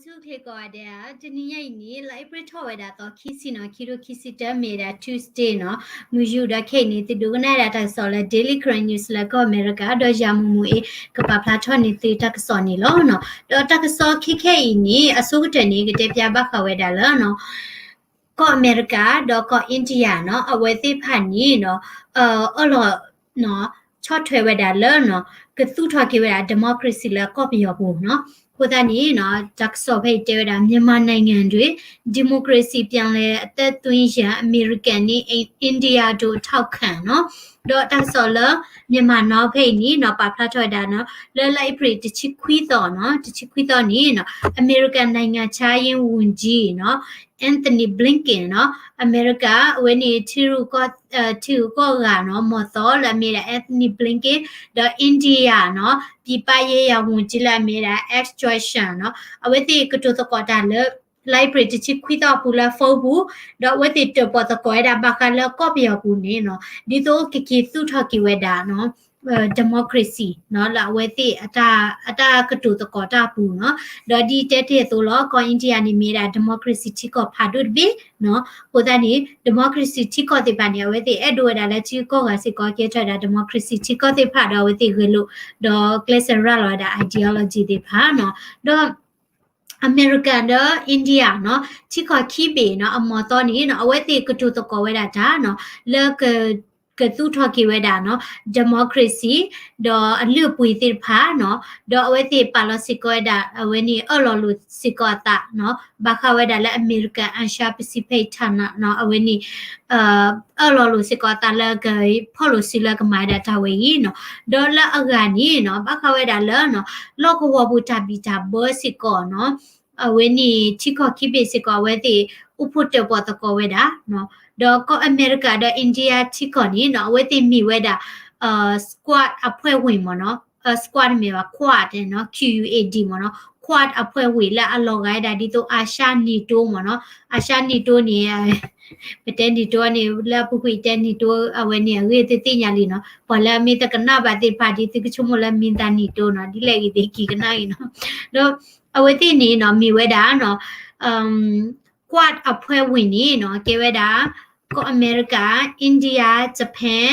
ဆူၣ်ချ့ကိးဂၤဒဲး, တနံၤညါအံၤန့ၣ် လါအ့ဖြ့ၣ်ထီၣ်ဝဲဒၣ်သီခံဆံနီၤ, ခံထိခံဆံတၢ မ့ၢ်ဝဲဒၣ် Tuesday နီၤ, မုၢ်ယူၢ်ဒီးခဲအံၤန့ၣ် သုဒိကနၣ်ဝဲဒၣ်တၢ်ကစီၣ်လၢ Daily Karen News လၢကီၢ်အမဲရကၤ, ဒီးယၤမူးမူးအ့ ကပာ်ဖျါထီၣ်န့ၢ်သုတၢ်ကစီၣ်န့ၣ်လီၤ. ဒီးတၢ်ကစီၣ်ခဲခဲအံၤန့ၣ် အဆိကတၢၢ်န့ၣ် ကတဲဖျါဘၣ်ဃးဝဲဒၣ်လၢ ကီၢ်အမဲရကၤဒီးကီၢ် India နီၤ, အဝဲသ့ၣ်တဖၣ်န့ၣ် အၢၣ်လီၤ ဆီၣ်ထွဲဝဲဒၣ်လၢ ကသူၣ်ထီၣ်က့ၤဝဲဒၣ် democracy လၢကီၢ်ပယီၤပူၤနီၤ. အဃိသတးန့ၣ် တၢ်ကစီၣ်ဖဲအံၤတဲဝဲဒၣ် မြန်မာနိုင်ငံတွင် ဒီမိုကရေစီပြန်လည်အသက်သွင်းရန် အမေရိကန်နှင့် အိန္ဒိယတို့ ထောက်ခံ နီၤ. ဒီးတၢ်ကစီၣ်လၢ မြန်မာ နီၤ ဖဲအံၤန့ၣ်နီၤ ပာ်ဖျါထီၣ်ဝဲဒၣ်နီၤ လၢလါအ့ဖြ့ၣ်တဆံခွံသီနီၤ, တဆံခွံသီန့ၣ်နီၤ အမေရိကန်နိုင်ငံခြားရေးဝန်ကြီးနီၤ Antony Blinken နီၤ, အမဲရကၤ အဝဲန့ၣ် ထံရူၢ်ကီၢ်ဂၤနီၤ မီၤသီလၢအမ့ၢ်ဒၣ် Antony Blinken, ဒီး India နီၤ ပြည်ပရေးရာဝန်ကြီး လၢအမ့ၢ်ဒၣ် S Jaishankar နီၤ, အဝဲသ့ၣ်ကတိၤသကိးတၢ်လၢ လါအ့ဖြ့ၣ်တဆံခွံသီအပူၤလၢ phone ပူၤ, ဒီးအဝဲသ့ၣ်တၢၣ်ပီၣ်သကိးဝဲဒၣ်ဘၣ်ဃးလၢကီၢ်ပယီၤပူၤန့ၣ်နီၤ ဒ်သိးကက့ၤသူၣ်ထီၣ်က့ၤဝဲဒၣ် democracy နီၤ လၢအဝဲသ့ၣ် အတၢ်ကတိၤသကိးတၢ်အပူၤနီၤ. ဒီးဒ်တဲတ့ၢ်အသိးလီၤ ကီၢ် India န့ၣ်မ့ၢ်ဝဲဒၣ် democracy ထံကီၢ်ဖးဒိၣ်တဘ့ၣ်နီၤ. အဃိသတးန့ၣ် democracy ထံကီၢ်သ့ၣ်တဖၣ်န့ၣ် အဝဲသ့ၣ်အဲၣ်ဒိးဝဲဒၣ်လၢထံဂုၤကီၢ်ဂၤစ့ၢ်ကီး ကဲထီၣ်ဝဲဒၣ် democracy ထံကီၢ်သ့ၣ်တဖၣ်ဒီး အဝဲသ့ၣ်ဂဲၤလိာ် ဒီးကျဲးစၢးရၤလီၤဝဲဒၣ် ideology သ့ၣ်တဖၣ်နီၤ. ဒီး အမဲရကၤဒီး India နီၤ ထံကီၢ်ခံဘ့ၣ်နီၤ အမီၤသီန့ၣ်နီၤ အဝဲသ့ၣ်ကတိၤသကိးဝဲဒၣ်တၢ်နီၤ လၢ ကသူၣ်ထီၣ်က့ၤဝဲဒၣ်နီၤ democracy ဒီးအလုၢ်အပှ့ၤသ့ၣ်တဖၣ်နီၤ, ဒီးအဝဲသ့ၣ်ပာ်လီၤစ့ၢ်ကီးဝဲဒၣ် အဝဲန့ၣ်အၢၣ်လီၤလိာ်စ့ၢ်ကီးအသးနီၤ ဘၣ်ဃးဝဲဒၣ်လၢ American Asia Pacific ဌာနနီၤ အဝဲန့ၣ် အၢၣ်လီၤလိာ်စ့ၢ်ကီးအသးလၢကဖီၣ်လိာ်စုလၢကမၤဝဲဒၣ်တၢ်ဝဲအံၤနီၤ. ဒီးလၢအဂၤန့ၣ်နီၤ ဘၣ်ဃးဝဲဒၣ်လၢ လီၢ်ကဝီၤပူၤတၢ်ဘံၣ်တၢ်ဘၢစ့ၢ်ကီးနီၤ အဝဲန့ၣ် ထံကီၢ်ခံဘ့ၣ်စ့ၢ်ကီး အဝဲသ့ၣ်အိၣ်ဖှိၣ်တၢၣ်ပီၣ်သကိးဝဲဒၣ်နီၤ. ဒီးကီၢ်အမဲရကၤဒီး India ထံကီၢ်န့ၣ်နီၤ အဝဲသ့ၣ်မ့ၢ်ဝဲဒၣ် squad အဖွဲ့ဝင်မ့ၢ်နီၤ, squad မ့ၢ်ဘၣ် quad နီၤ Q U A D မ့ၢ်နီၤ, quad အဖွဲ့ဝင်လၢအလီၤဂာ်ဝဲဒၣ်ဒ်သိး Asia NATO မ့ၢ်နီၤ, Asia NATO န့ၣ် ပတဲ NATO န့ၣ် လၢအပူၤကွံာ်တဲ NATO အဝဲန့ၣ် အဂ့ၢ်သုသ့ၣ်ညါလံနီၤ, ပှၤလၢအမ့ၢ်တကနၣ်ဘၣ်သ့ၣ်တဖၣ် ဒ်သုကဆိကမိၣ်လၢမ့ၢ်သး NATO နီၤ ဒ်လဲၣ်ဂ့ၤသ့ၣ်က့ၤကနၣ်အံၤနီၤ. ဒီးအဝဲသ့ၣ်န့ၣ်နီၤ မ့ၢ်ဝဲဒၣ်နီၤ quad အဖွဲ့ဝင်န့ၣ်နီၤ ကဲဝဲဒၣ် ကီၢ်အမဲရကၤ, India, Japan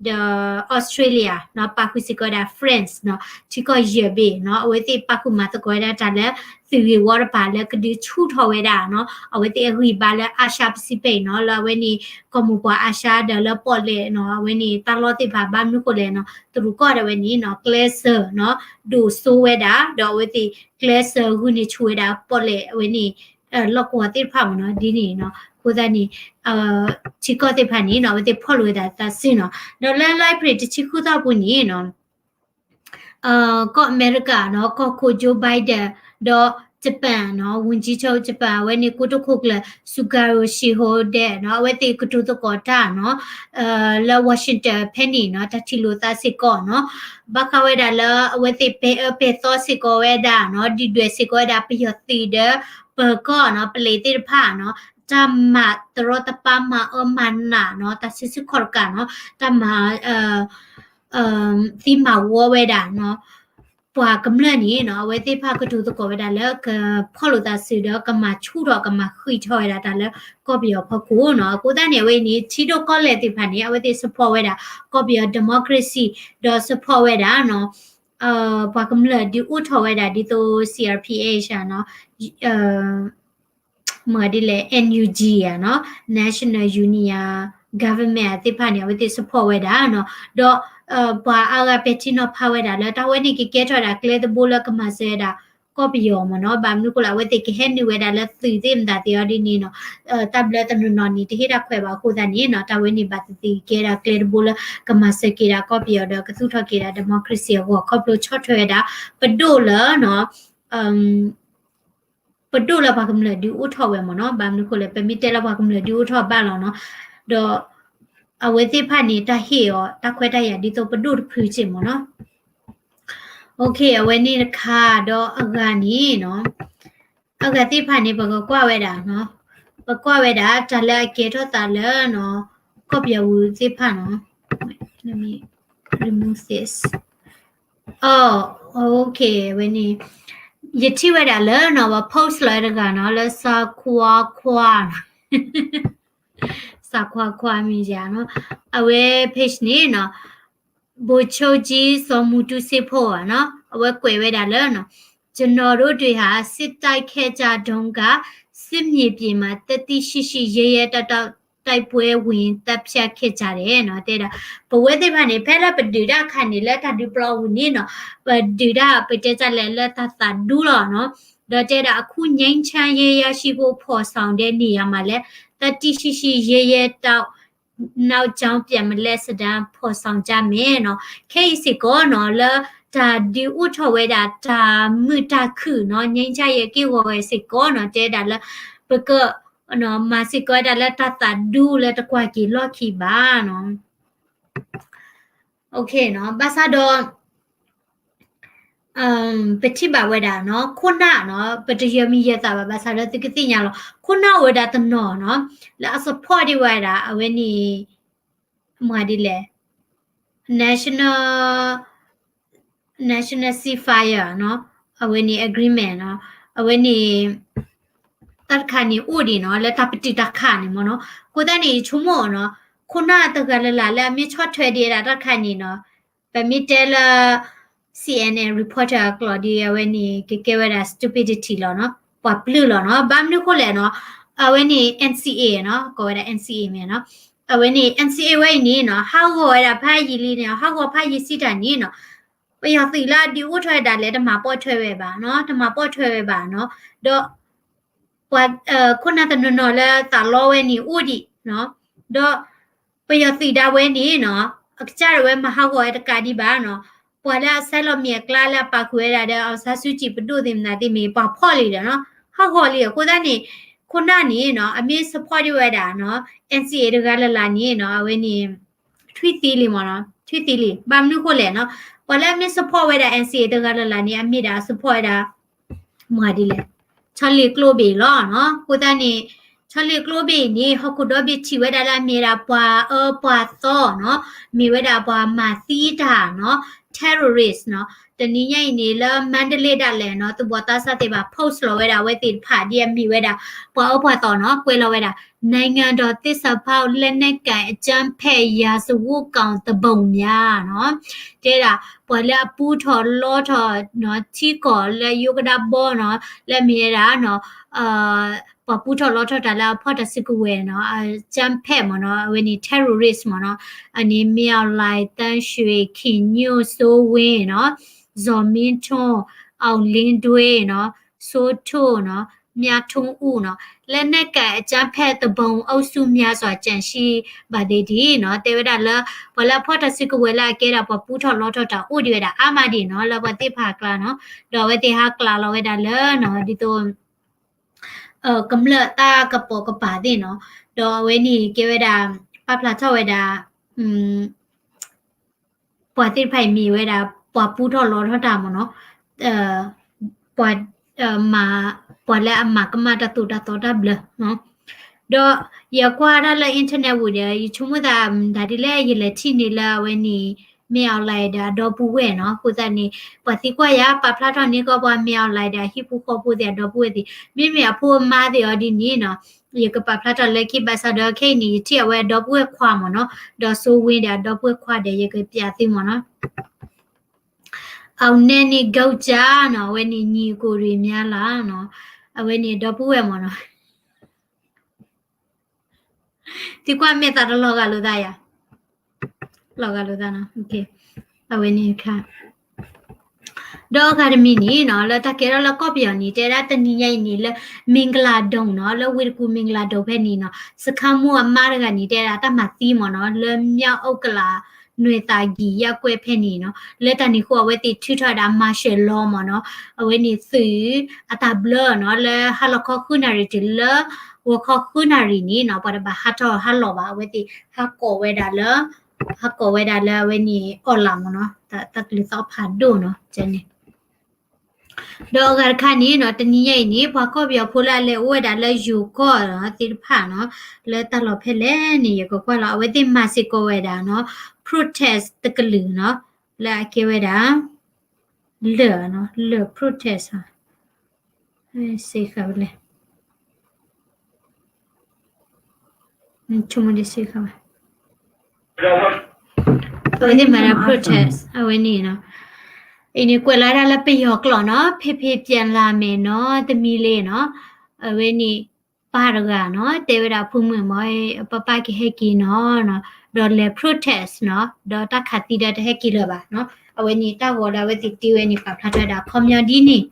ဒီး Australia နီၤ ပာ်ဃုာ်စ့ၢ်ကီးဝဲဒၣ် France နီၤ ထံကီၢ်ယဲၢ်ဘ့ၣ်နီၤ အဝဲသ့ၣ်ပာ်ဃုာ်မၤသကိးဝဲဒၣ်တၢ်လၢ သုးဂ့ၢ်ဝီတဖၣ်လၢကဒုးဆူၣ်ထီၣ်ဝဲဒၣ်နီၤ အဝဲသ့ၣ်အဂံၢ်ဘါလၢ Asia Pacific နီၤ လၢအဝဲန့ၣ် ကီၢ်မိၢ်ပှၢ် Asia ဒီးလၢပီၣ်လဲၣ်နီၤ အဝဲန့ၣ်တၢ်လီၢ်သ့ၣ်တဖၣ် ဘၣ်မနုၤဃိလဲၣ်နီၤ တရူးကီၢ်ဒၣ်ဝဲန့ၣ်နီၤ ကျဲးစၢးနီၤ ဒိၣ်စိဝဲဒၣ် ဒီးအဝဲသ့ၣ်ကျဲးစၢးဂုာ်န့ၢ်ဆူၣ်ဝဲဒၣ်ပီၣ်လဲၣ်အဝဲန့ၣ် လီၢ်ကဝီၤသ့ၣ်တဖၣ်မ့ၢ်နီၤ ဒ်န့ၣ်နီၤ အဃိသတးန့ၣ် ထံကီၢ်သ့ၣ်တဖၣ်န့ၣ်နီၤ အဝဲသ့ၣ်ဖီၣ်လိာ်ဝဲဒၣ်သးစုနီၤ ဒီးလၢလါအ့ဖြ့ၣ်တဆံဃုသီအပူၤန့ၣ်နီၤ ကီၢ်အမဲရကၤနီၤ ကီၢ်ခိၣ် Joe Biden ဒီး Japan နီၤ ဝန်ကြီးချုပ် Japan အဝဲန့ၣ် ကိတိာ်ခိၣ်ကျၢၢ် Sugaro Shiho ဒဲးနီၤ အဝဲသ့ၣ်ကတိၤသကိးတၢ်နီၤ လၢ Washington ဖဲန့ၣ်နီၤ တၢ်ထံၣ်လိာ်သးစ့ၢ်ကီးနီၤ ဘၣ်ဃးဝဲဒၣ်လၢအဝဲသ့ၣ်ပဲာ်အၢပဲာ်သီစ့ၢ်ကီးဝဲဒၣ်နီၤ ဒုၣ်ဒွဲၣ်စ့ၢ်ကီးဝဲဒၣ်ပယီၤသုးဒီး ပၢၤကီၢ်နီၤ ပလံးသ့ၣ်တဖၣ်နီၤ တၢ်မၤတရီတပါမၤအၢမၤနးနီၤ တၢ်စုဆူၣ်ခီၣ်တကးနီၤ တၢ်မၤ သံမၤဝီဝဲဒၣ်နီၤ ပှၤကမျၢၢ်န့ၣ်နီၤ အဝဲသ့ၣ်တဖၣ်ကတိၤသကိးဝဲဒၣ်လၢကဖီၣ်လိာ်သးစုဒီးကမၤဆူၣ်ထီၣ်ကမၤဃံးထီၣ်ဝဲဒၣ်တၢ်လၢကီၢ်ပယီၤဖီခိၣ်နီၤ အဃိသတးန့ၣ် အဝဲအံၤန့ၣ် ထံဒိၣ်ကီၢ်လဲၢ်သ့ၣ်တဖၣ်န့ၣ် အဝဲသ့ၣ် support ဝဲဒၣ် ကီၢ်ပယီၤ democracy ဒီး support ဝဲဒၣ်နီၤ ပှၤကမျၢၢ်ဒုးအိၣ်ထီၣ်ဝဲဒၣ်ဒ်သိး C R P H နီၤ မ့ၢ်ဒ်လဲၣ် N U G နီၤ National Unity Government သ့ၣ်တဖၣ်န့ၣ် အဝဲသ့ၣ် support ဝဲဒၣ်နီၤ ဒီး ပှၤအါဂၤပဲာ်ထံနီၤဖးဝဲဒၣ်လၢတၢ်ဝဲန့ၣ်ကကဲထီၣ်ဝဲဒၣ်ကျဲတဘိလၢကမၤစၢၤဝဲဒၣ် ကီၢ်ပယီၤမ့ၢ်နီၤ ဘၣ်မနုၤဃိလဲၣ် အဝဲသ့ၣ်ကဟဲနုာ်ဝဲဒၣ်လၢသုးသ့ၣ်မတၤသ့ၣ်အီၤဒ်န့ၣ်နီၤ တၢ်ဘျၢတနီၤနီၤန့ၣ် တဟ့ၣ်တၢ်ခွဲးဘၣ်အဃိသတးန့ၣ်နီၤ တၢ်ဝဲန့ၣ်ဘၣ်သ့ၣ်သ့ၣ်ကကဲဒၣ်ကျဲတဘိလၢကမၤစၢၤက့ၤဒၣ်ကီၢ်ပယီၤဒီးကသူၣ်ထီၣ်က့ၤဒၣ် democracy အဂီၢ် ခီဖျိဆီၣ်ထွဲဝဲဒၣ် ပဒိၣ်လၢနီၤ ပဒိၣ်လၢပှၤကမျၢၢ်ဒုးအိၣ်ထီၣ်ဝဲမ့ၢ်နီၤ ဘၣ်မနုၤဃိလဲၣ် ပမ့ၢ်တဲလၢပှၤကမျၢၢ်ဒုးအိၣ်ထီၣ်ဘၣ်လီၤနီၤ ဒီး အဝဲသ့ၣ်တဖၣ်န့ၣ် တၢ်ဟ့ၣ်အီၤ တၢ်ခွဲးတၢ်ယာ်ဒ်သိးပဒိၣ်တဖုစ့ၢ်မ့ၢ်နီၤ OK အဝဲန့ၣ်တခါ ဒီးအဂၤန့ၣ်နီၤ အဂၤသ့ၣ်တဖၣ်န့ၣ် ပကကွၢ်ဝဲဒၣ်နီၤ ပကွၢ်ဝဲဒၣ် တၢ်လၢအကဲထီၣ်သးလၢ ကီၢ်ပယီၤပူၤသ့ၣ်တဖၣ်နီၤ remove this အ OK အဝဲန့ၣ် ယထံၣ်ဝဲဒၣ်လၢနီၤ ပှၤ post လီၤဝဲတဂၤနီၤ လၢ စခွါခွါ စခွါခွါ မ့ၢ်ယၤနီၤ အဝဲ page န့ၣ်နီၤ ဗိုလ်ချုပ်ကြီး ဇော်မူတူးစေးဖိ နီၤ အဝဲကွဲးဝဲဒၣ်လၢနီၤ ကျွန်တော်တို့တွေဟာ စစ်တိုက်ခဲ့ကြတုန်းက စစ်မြေပြင်မှာ သတ္တိရှိရှိ ရဲရဲတောက်တောက် တိုက်ပွဲဝင် သတ်ဖြတ်ခဲ့ကြတယ် နီၤ တဲဒၣ် ပဝဲသ့ၣ်တဖၣ်န့ၣ် ဖဲလၢပဒုးတၢ်အခါန့ၣ် လၢတၢ်ဒုးပျီပူၤန့ၣ်နီၤ ပဒုးတၢ် ပတဲတၢ်လဲၣ် လၢတၢ်သးဒူလီၤနီၤ ဒီးတဲဒၣ် အခု ငြိမ်းချမ်းရေးရရှိဖို့ ဖော်ဆောင်တဲ့နေရာမှာလည်း သတ္တိရှိရှိ ရဲရဲတောက်တောက် နောက်ကြောင်းပြန်မလှည့်စတမ်း ဖော်ဆောင်ကြမယ် နီၤ ခဲအံၤစ့ၢ်ကီးနီၤ လၢတၢ်ဒုးအိၣ်ထီၣ်ဝဲဒၣ် တၢ်မုာ်တၢ်ခုၣ်နီၤ ငြိမ်းချမ်းရေး က့ၢ်ဂီၤဝဲစ့ၢ်ကီးနီၤ တဲဒၣ်လၢ ပက မၤစ့ၢ်ကီးဝဲဒၣ်လၢတၢ်သးဒူလၢတကွၢ်က့ၤလီၢ်ခံဘၣ်နီၤ ဘၣ်ဆၣ်ဒီး ပထံၣ်ဘၣ်ဝဲဒၣ်နီၤ ခိၣ်နၢ်နီၤ ပတယၢၤမံၤယၢၤသးဘၣ် ဘၣ်ဆၣ်ဒီးသုကသ့ၣ်ညါလီၤ ခိၣ်နၢ်အိၣ်ဝဲဒၣ်တနီၤနီၤ လၢအ support ဒံးဝဲဒၣ် အဝဲန့ၣ် မၤဒ်လဲၣ် national national ceasefire နီၤ အဝဲန့ၣ် agreement နီၤ အဝဲန့ၣ် တၢ်တခါန့ၣ်အိၣ်ဒံးနီၤ လၢတၢ်ပတုာ်တၢ်ခးန့ၣ်မ့ၢ်နီၤ အဃိသတးန့ၣ် ယဆိကမိၣ်နီၤ ခိၣ်နၢ်တဂၤလၢ်လၢ်လၢအမ့ၢ်ဆီၣ်ထွဲဒံးဝဲဒၣ်တၢ်တခါန့ၣ်နီၤ ပမ့ၢ်တဲလၢ C N N reporter အကျိာ်ဒ်အဝဲန့ၣ် ကကဲဝဲဒၣ် stupidity လီၤနီၤ ပှၤပျုၢ်လီၤနီၤ ဘၣ်မနုၤဃိလဲၣ်နီၤ အဝဲန့ၣ် N C A နီၤ ကိးဝဲဒၣ် N C A မ့ၢ်နီၤ အဝဲန့ၣ် N C A ဝဲအံၤန့ၣ်နီၤ ဟးဂီၤဝဲဒၣ်ဖးယံာ်လံန့ၣ် ဟးဂီၤဖးယံာ်စံးတၢ်န့ၣ်နီၤ ပယီၤသုးလၢအဒုးအိၣ်ထီၣ်ဝဲဒၣ်လဲၣ် တမၤပိာ်ထွဲဝဲဘၣ်နီၤ တမၤပိာ်ထွဲဝဲဘၣ်နီၤ ဒီး ပှၤ ခိၣ်နၢ်တနီၤနီၤလၢသးလီဝဲန့ၣ်အိၣ်ဒံးနီၤ ဒီး ပယီၤသုးဒၣ်ဝဲန့ၣ်နီၤ အကစၢ်ဒၣ်ဝဲမၤဟးဂီၤဝဲတကးဒံးဘၣ်နီၤ ပှၤလၢအဆဲးလီၤမ့ၢ်အကျါလၢအပာ်ဃုာ်ဝဲဒၣ်ဒီး အောင်ဆန်းစုကြည် ပဒိၣ်သ့ၣ်မနုၤသ့ၣ်မ့ၢ် ပှၤဖီၣ်လံဒီးနီၤ ဟးဂီၤလံအဃိသတးန့ၣ် ခိၣ်နၢ်န့ၣ်နီၤ အမ့ၢ် support ဒံးဝဲဒၣ်နီၤ N C A တဂၤလၢ်လၢ်န့ၣ်နီၤ အဝဲန့ၣ် ထွံၣ်သံလံမ့ၢ်နီၤ ထွံၣ်သံလံ ဘၣ်မနုၤဃိလဲၣ်နီၤ ပှၤလၢအမ့ၢ် support ဝဲဒၣ် N C A တဂၤလၢ်လၢ်န့ၣ် အမ့ၢ်ဒၣ် support ဝဲဒၣ် မၤဒ်လဲၣ် ဆီလ့ကျိဘ့ၣ်လီၤနီၤ အဃိသတးန့ၣ် ဆီလ့ကျိဘ့ၣ်အံၤန့ၣ် ဟီၣ်ခိၣ်ဒီဘ့ၣ်ထံၣ်ဝဲဒၣ်လၢအမ့ၢ်ဝဲဒၣ်ပှၤအၢပှၤသီနီၤ မ့ၢ်ဝဲဒၣ်ပှၤမၤသံတၢ်နီၤ terrorist နီၤ တနံၤညါအံၤန့ၣ် လၢမါဒလ့ဒၣ်လဲာ်နီၤ သူၣ်ဘီၣ်သးစၢ်သ့ၣ်တဖၣ် post လီၤဝဲဒၣ်အဝဲသ့ၣ်တဖၣ်ဒ်အမ့ၢ်ဝဲဒၣ် ပှၤအၢပှၤသီနီၤ ကွဲးလီၤဝဲဒၣ် နိုင်ငံတော်သစ္စာဖောက် လက်နက်ကိုင်အကြမ်းဖက်ရာဇဝတ်ကောင် သဘုံ များ နီၤ တဲဒၣ် ပှၤလၢအပူထီၣ်လီထီၣ်နီၤ ထံကီၢ်လၢယိကဒါဘီနီၤ လၢအမ့ၢ်ဝဲဒၣ်နီၤ ပှၤပူထီၣ်လီထီၣ်တၢ်လၢအဖီၣ်တၢ်စုကဝဲၤနီၤ အကြမ်းဖက် မ့ၢ်နီၤ အဝဲန့ၣ် terrorist မ့ၢ်နီၤ အန့ၣ် မင်းအောင်လှိုင် သန်းရွှေ ခင်ညွန့် စိုးဝင်းနီၤ ဇော်မင်းထွန်း အောင်လင်းဒွေးနီၤ စိုးထွဋ်နီၤ မြထွန်းဦးနီၤ လက်နက်ကိုင်အကြမ်းဖက် သဘုံ အုပ်စုများစွာ ကျန်ရှိပါသေးတယ်နီၤ တဲဝဲဒၣ်လၢ ပှၤလၢအဖီၣ်တၢ်စုကဝဲၤလၢအကဲဒၣ်ပှၤပူထီၣ်လီထီၣ်တၢ်အိၣ်ဒံးဝဲဒၣ်အါမးဒံးနီၤ လၢပှၤသ့ၣ်တဖၣ်အကျါနီၤ ဒီးအဝဲသ့ၣ်ဟးကျးလီၤဝဲဒၣ်လၢနီၤ ဒ်သိး ကမျၢၢ်တၢ်ကပိာ်ကပၤသ့ၣ်နီၤ ဒီးအဝဲန့ၣ်ကဲဝဲဒၣ် ပာ်ဖျါထီၣ်ဝဲဒၣ် ပှၤသ့ၣ်တဖၣ်အံၤမ့ၢ်ဝဲဒၣ် ပှၤပူထီၣ်လီထီၣ်တၢ်မ့ၢ်နီၤ ပှၤ ပှၤလၢအမၤကမၣ်တၢ်သိၣ်တၢ်သီတၢ်ဘျၢ ဒီးယကွၢ်တၢ်လၢ internet ပူၤဒီး ယဆိကမိၣ်သးမတၤဒ်လဲၣ် ယလဲၤထံၣ်န့ၢ်လၢအဝဲန့ၣ် မင်းအောင်လှိုင် ဒီးအဒီပုၢ်ဝဲၢ်နီၤ အဃိသတးန့ၣ် ပှၤသံကွၢ်ယၤ ပာ်ဖျါထီၣ်န့ၢ်ကီးပှၤ မင်းအောင်လှိုင် ဒီးအဟံၣ်ဖိဃီဖိသ့ၣ် အဒီပုၢ်ဝဲၢ်သ့ၣ် မ့မ့ၢ်အဖိအမါသ့ၣ်အီၤဒ်န့ၣ်နီၤ ယကပာ်ဖျါထီၣ်လၢခံ ဘၣ်ဆၣ်ဒီးခဲအံၤန့ၣ် ယထံၣ်အဝဲအဒီပုၢ်ဝဲၢ်ခွါမ့ၢ်နီၤ ဒီး စိုးဝင်း ဒီးအဒီပုၢ်ဝဲၢ်ခွါဒီး ယကပျးသုမ့ၢ်နီၤ အောင်နဲ့နေ ဂုတ်ကျားနီၤ အဝဲန့ၣ်ညီအစ်ကိုတွေများလားနီၤ အဝဲန့ၣ်အဒီပုၢ်ဝဲၢ်မ့ၢ်နီၤ သံကွၢ်မဲာ်သးတလီၤဂာ်လိာ်သးယၤ လီၤဂာ်လိာ်သးနီၤ အဝဲန့ၣ်အခါ ဒီးအဂၤတမံၤန့ၣ်နီၤ လၢတၢ်ကဲထီၣ်လၢကီၢ်ပယီၤန့ၣ် တဲဒၣ်တနံၤညါအံၤန့ၣ် လၢ မင်္ဂလာဒုံနီၤ လၢဝ့ၢ်တကူ မင်္ဂလာဒုံဖဲန့ၣ်နီၤ စခန်းမှူးအမါတဂၤန့ၣ် တဲဒၣ်တၢ်မၤသံမ့ၢ်နီၤ လၢမြောက်ဥက္ကလာ နွယ်သာကီ ရပ်ကွက် ဖဲန့ၣ်နီၤ လၢတၢ်န့ၣ်အဃိ အဝဲသ့ၣ်ထုးထီၣ်ဝဲဒၣ် martial law မ့ၢ်နီၤ အဝဲန့ၣ်သုးအတၢ်ဘျၢနီၤ လၢဟါလီၤခီဃုနၣ်ရံၣ်တုၤလၢ ဂီၤခီဃုနၣ်ရံၣ်န့ၣ်နီၤ ပှၤတဘၣ်ဟးထီၣ်ဟးလီၤဘၣ် အဝဲသ့ၣ်ဟးကိးဝဲဒၣ်လၢ ဟးကိးဝဲဒၣ်လၢအဝဲန့ၣ် အီၣ်လၢ်မ့ၢ်နီၤ တၢ်ကလုၢ်သီဖးဒိၣ်နီၤ န့ၣ် ဒီးအဂၤတခါန့ၣ်နီၤ တနံၤညါအံၤန့ၣ် ပှၤကီၢ်ပယီၤဖိလၢအလဲၤအိၣ်ဝဲဒၣ်လၢယိၤကီၢ်သ့ၣ်တဖၣ်နီၤ လၢတၢ်လီၢ်ဖဲလဲၣ်န့ၣ် ယကကွၢ်လီၤ အဝဲသ့ၣ်မၤစ့ၢ်ကီးဝဲဒၣ်နီၤ protest တကလုာ်နီၤ လၢအကဲဝဲဒၣ် လၢၢ် protest ဟီ စ့ဃာ်ဝဲလဲၣ်, ဆိကမိၣ်ဒ်စ့ဃာ်ဝဲ, အဝဲသ့ၣ်မၤတၢ် protest အဝဲန့ၣ်နီၤ, အံၤန့ၣ်ကွဲးလီၤဒၣ်လၢပယီၤကျိာ်နီၤ, ဖ့ဖ့ပျဲလၤမဲာ်နီၤ, တမံၤလ့နီၤ, အဝဲန့ၣ် ပၢ်တဂၤနီၤ တဲဝဲဒၣ်ဖိမုၣ်မ့ၢ် ပၢ်ပၢ်ကဟဲက့ၤနီၤ, ဒီးလဲၤ protest နီၤ, ဒီးတၢ်ခးသံဒီးတဟဲက့ၤလၢၤဘၣ်နီၤ, အဝဲန့ၣ်တၢ်ဂီၤဒီးအဝဲသ့ၣ်တ့ဝဲန့ၣ် ပာ်ဖျါထီၣ်ဝဲဒၣ်အခီပညီဒ်န့ၣ်,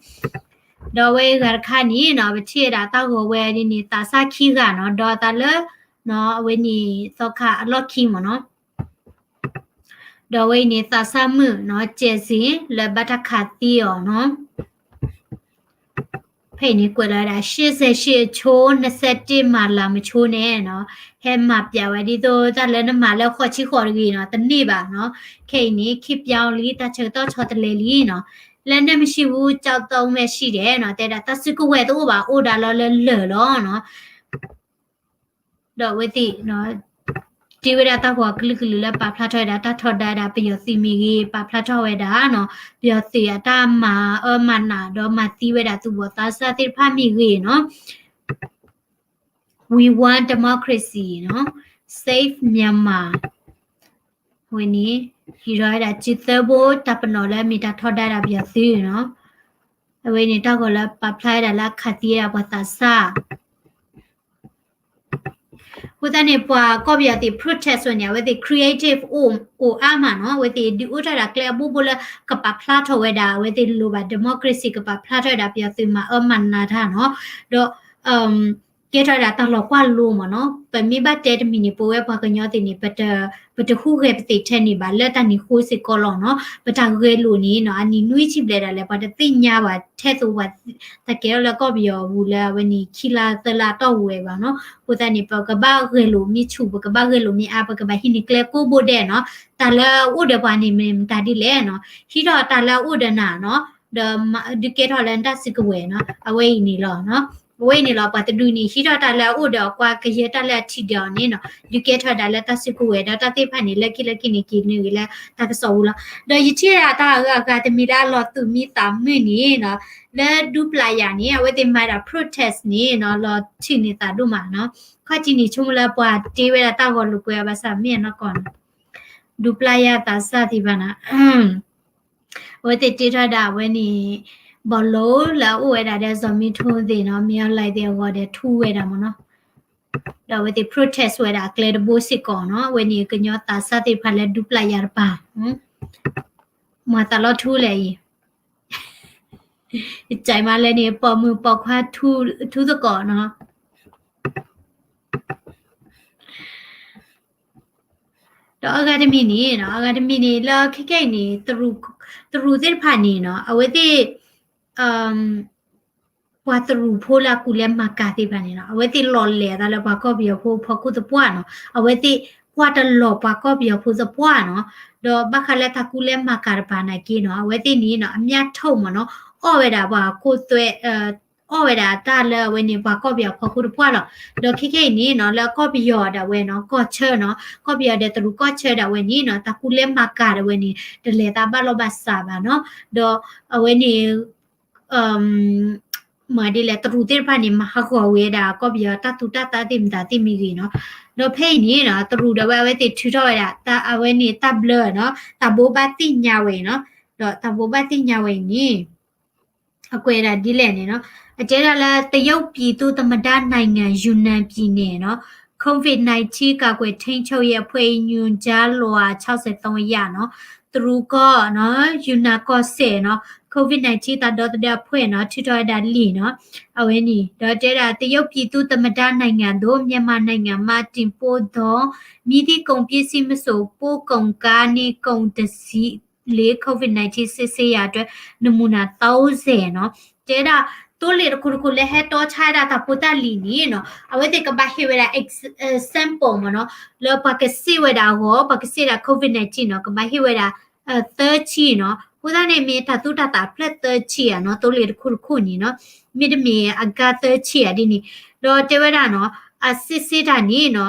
ဒီးအဝဲအဂၤတခါန့ၣ်နီၤ ပထံၣ်ဝဲဒၣ်တၢ်ဂီၤဝဲဒ်န့ၣ် သးစၢ်ခံဂၤနီၤ, ဒီးအသးလၢ အဝဲန့ၣ်သီခါအလီၢ်ခံမ့ၢ်နီၤ ဒီးအဝဲအံၤန့ၣ် သးစၢ်မုၣ်နီၤ ကဲးစ့ၣ် လၢဘၣ်တၢ်ခးသံအီၤနီၤ, ဖဲအံၤန့ၣ်ကွဲးလီၤဝဲဒၣ် ရှေ့ဆက်ရှေ့အချိုး နှစ်ဆယ့်တစ် မၤလၤမချိုးနဲ့နီၤ, ဟဲမၤပျးဝဲဒ်သိးတၢ်လၢနမၤလၢဃိးဆံဃိးတဂ့ၤနီၤ တန့ၢ်ဘၣ်နီၤ, ခဲအံၤန့ၣ် ခေတ်ပြောင်းလံ တၢ်ဆၢကတီၢ်ဆီတလဲလံနီၤ, လက်နက်မရှိဘူး ကျောက်သုံးပဲရှိတယ်နီၤ, တဲဒၣ်တၢ်စုကဝဲၤတအိၣ်ဘၣ် အိၣ်ဒၣ်လီၤလၢလၢၢ်လီၤနီၤ ဒီးအဝဲသ့ၣ် တ့ဝဲဒၣ်တၢ်ဂီၤအကလုာ်ကလုာ်လၢ ပာ်ဖျါထီၣ်ဝဲဒၣ်တၢ်ထီဒါဒၣ်ပယီၤသုးမ့ၢ်ဂ့ၤ, ပာ်ဖျါထီၣ်ဝဲဒၣ်နီၤ ပယီၤသုးအတၢ်မၤအၢမၤနး ဒီးမၤသံဝဲဒၣ်သုးဘီၣ်သးစၢ်သ့ၣ်တဖၣ်မ့ၢ်ဂ့ၤနီၤ, We want democracy နီၤ, Save Myanmar ဝဲန့ၣ် ဟံးထီၣ်ဝဲဒၣ်စုသၢဘိ တၢ်ပနီၣ်လၢအမ့ၢ်တၢ်ထီဒါဒၣ်ပယီၤသုးနီၤ, အဝဲန့ၣ်တၢ်ဂီၤလၢပာ်ဖျါဝဲဒၣ်လၢအခးသံဝဲဒၣ်ပှၤသးစၢ် အဃိသတးန့ၣ် ပှၤကီၢ်ပယီၤသ့ၣ် protest ဝဲန့ၣ် အဝဲသ့ၣ် creative အိၣ်အါမးနီၤ, အဝဲသ့ၣ်ဒုးအိၣ်ထီၣ်ဒၣ်ကျဲအဘိဘိလၢ ကပာ်ဖျါထီၣ်ဝဲဒၣ် အဝဲသ့ၣ်လိၣ်ဘၣ် democracy ကပာ်ဖျါထီၣ်ဝဲဒၣ်ပယီၤသုးမၤအၢမၤနးတၢ်နီၤ, ဒီး ကဲထီၣ်ဝဲဒၣ်တၢ်လီၤကွၢ်လိမ့ၢ်နီၤ, ပမ့ၢ်ဘၣ်တဲတမံၤန့ၣ် ပဝဲပှၤကညီသ့ၣ်န့ၣ် ပတဟူးဂဲၤပသ့ၣ်ထဲန့ၣ်ဘၣ် လၢတၢ်န့ၣ်အဃိစ့ၢ်ကီးလီၤနီၤ, ပတၢ်ဂဲၤလိာ်န့ၣ်နီၤ အနံၣ်နွံဆံဘျဲၣ်ဒၣ်လဲာ် ပှၤတသ့ၣ်ညါဘၣ်ထဲသိးပှၤ တၢ်ကဲထီၣ်လၢကီၢ်ပယီၤအပူၤလၢအဝဲန့ၣ် ခံလါသၢလါတီၢ်ဝဲဘၣ်နီၤ, အဃိသတးန့ၣ် ပကဘၣ်ဂဲၤလိာ်မ့ၢ်ဆူၣ် ပကဘၣ်ဂဲၤလိာ်မ့ၢ်အါ ပကဘၣ်ဟံးန့ၢ်ကျဲကိးဘိဒဲးနီၤ, တၢ်လၢအအိၣ်ဒီးပှၤန့ၣ်မ့ၢ်မတၤဒ်လဲၣ်နီၤ, ဟံးထီၣ်တၢ်လၢအအိၣ်ဒီးနၤနီၤ, ဒီးဒုးကဲထီၣ်လၢနတၢ်စုကဝဲၤနီၤ, အဝဲအံၤန့ၣ်လီၤ. အဝဲအံၤန့ၣ်လီၤ ပှၤတဒုန့ၣ် ဟံးထီၣ်တၢ်လၢအအိၣ်ဒီးအကွၢ် ကယဲၢ်တၢ်လၢအထံၣ်ဒီးအီၤန့ၣ်နီၤ, ဒုးကဲထီၣ်ဒၣ်လၢတၢ်စုကဝဲၤ ဒီးတၢ်သ့ၣ်တဖၣ်န့ၣ် လၢခံလၢခံန့ၣ် က့ၤနုာ်ဂ့ၤလၢတၢ်ကစီၣ်ပူၤလီၤ. ဒီးယထံၣ်ဒၣ်တၢ်အဂၤတမံၤလၢအလီၤသူၣ်မံသးမုာ်န့ၣ်နီၤ, လၢဒူပျာ်ယာ်န့ၣ် အဝဲသ့ၣ်မၤဒၣ် protest န့ၣ်နီၤ လီၤထုးန့ၢ်သးဒိၣ်မးနီၤ, ခီၣ်ထံးန့ၣ် ဆိကမိၣ်လၢပှၤတ့ဝဲဒၣ်တၢ်ဂီၤလိာ်ကွဲအဘၣ်ဆၣ်မ့ၢ်အနီၢ်ကီၢ်နီၤ, ဒူပျာ်ယာ်သးစၢ်သ့ၣ်တဖၣ်နီၤ အဝဲသ့ၣ်တ့ထီၣ်ဒၣ်အဝဲန့ၣ် ဘီၣ်လိလၢအအိၣ်ဝဲဒၣ်ဒီး စီၤမ့ထိသ့ၣ်နီၤ မ့ၢ်အီၤလဲၣ်သ့ၣ်အဂီၢ်ဒီးထူဝဲဒၣ်မ့ၢ်နီၤ, ဒီးအဝဲသ့ၣ် protest ဝဲဒၣ်အကျဲတဘိစ့ၢ်ကီးနီၤ, အဝဲန့ၣ်ကညီသးစၢ်သ့ၣ်တဖၣ်လၢဒူပျာ်ယာ်တပၤ, မၤသးလီၤထူလဲၣ်အံၤ, ယကမၤလၢန့ၣ် ပိာ်မုၣ်ပိာ်ခွါထူသကိးနီၤ ဒီးအဂၤတမံၤန့ၣ်နီၤ အဂၤတမံၤန့ၣ် လၢခဲခဲအံၤန့ၣ် တရူးသ့ၣ်တဖၣ်န့ၣ်နီၤ အဝဲသ့ၣ် ပှၤတရူးဖိလၢအကူၣ်လဲၤမၤကၤသ့ၣ်တဖၣ်န့ၣ်နီၤ အဝဲသ့ၣ်လီၤလဲၤအသးလၢပှၤကီၢ်ပယီၤဖိအဖီခိၣ်သပှၢ်နီၤ အဝဲသ့ၣ်ကွၢ်တလီၤပှၤကီၢ်ပယီၤဖိသပှၢ်နီၤ ဒီးဘၣ်ဃးလၢတၢ်ကူၣ်လဲၤမၤကၤတပၤနာ်က့နီၤ အဝဲသ့ၣ်န့ၣ်နီၤ အမြတ်ထုတ်မ့ၢ်နီၤ အီၣ်ဝဲဒၣ်ပှၤခိသွဲ အီၣ်ဝဲဒၣ်တၢ်လၢအဝဲန့ၣ် ပှၤကီၢ်ပယီၤဖီခိၣ်တပှၢ်လီၤ. ဒီးခဲခဲအံၤန့ၣ်နီၤ လၢကီၢ်ပယီၤဒၣ်ဝဲနီၤ ကီၢ်ဆၢနီၤ ကီၢ်ပယီၤဒီးတရူးကီၢ်ဆၢဒၣ်ဝဲန့ၣ်နီၤ တၢ်ကူၣ်လဲၤမၤကၤဒၣ်ဝဲန့ၣ် တလဲၤသးဘၣ်လီၢ်ဘၣ်စးဘၣ်နီၤ ဒီးအဝဲန့ၣ် မၤဒ်လဲၣ် တရူးသ့ၣ်တဖၣ်န့ၣ် မၤဟးဂီၤဝဲဒၣ် ကီၢ်ပယီၤတၢ်သူတၢ်သၣ်သ့ၣ်မတၤသ့ၣ်မ့ၢ်ဂ့ၤနီၤ ဒီးဖဲအံၤန့ၣ်နီၤ တရူးဒၣ်ဝဲအဝဲသ့ၣ်ထုးထီၣ်ဝဲဒၣ် အဝဲန့ၣ်တၢ်ဘျၢနီၤ တၢ်ဘိးဘၣ်သ့ၣ်ညါဝဲအံၤနီၤ ဒီးတၢ်ဘိးဘၣ်သ့ၣ်ညါဝဲအံၤန့ၣ် အကွဲးဒၣ်ဒ်လဲၣ်န့ၣ်နီၤ အတဲဒၣ်လၢ တရုတ်ပြည်သူ့သမ္မတနိုင်ငံ ယူနန်ပြည်နယ်နီၤ COVID nineteen ကာကွယ်ထိန်းချုပ်ရေးအဖွဲ့၏ ညွှန်ကြားလွှာ ခြောက်ဆယ့်သုံးအရနီၤ တရူးကီၢ်နီၤ ယူနန်ကီၢ်စဲၣ်နီၤ COVID nineteen သးဒီသဒၢအဖှဲၣ်နီၤ ထုးထီၣ်ဝဲဒၣ်လံာ်နီၤ အဝဲန့ၣ် ဒီးတဲဒၣ် တရုတ်ပြည်သူ့သမ္မတနိုင်ငံသို့ မြန်မာနိုင်ငံမှ တင်ပို့သော မည်သည့်ကုန်ပစ္စည်းမဆို ပို့ကုန်ကားနှင့် ကုန်တစီး လေ COVID nineteen စစ်ဆေးရန်အတွက် နမူနာ သုံးဆယ် နီၤ တဲဒၣ် သိလ့ၣ်တခိၣ်တခိၣ်လၢဟဲတီဆါဝဲဒၣ်တၢ်ဖိတၢ်လံၤန့ၣ်နီၤ အဝဲသ့ၣ်ကဘၣ်ဟ့ၣ်ဝဲဒၣ် sample မ့ၢ်နီၤ လၢပှၤကစ့ၣ်ဝဲဒၣ်အဂီၢ် ပှၤကစ့ၣ်ဒၣ် COVID nineteen နီၤ ကဘၣ်ဟ့ၣ်ဝဲဒၣ် သၢဆံနီၤ အဃိသတးန့ၣ် မ့ၢ်တၢ်သူတၢ်သၣ်ဖျၢၣ်သၢဆံဧါနီၤ သိလ့ၣ်တခိၣ်တခိၣ်န့ၣ်နီၤ မ့တမ့ၢ်အဂၤသၢဆံဧါဒ်န့ၣ် ဒီးတဲဝဲဒၣ်နီၤ အစစ်ဆေးတၢ်န့ၣ်နီၤ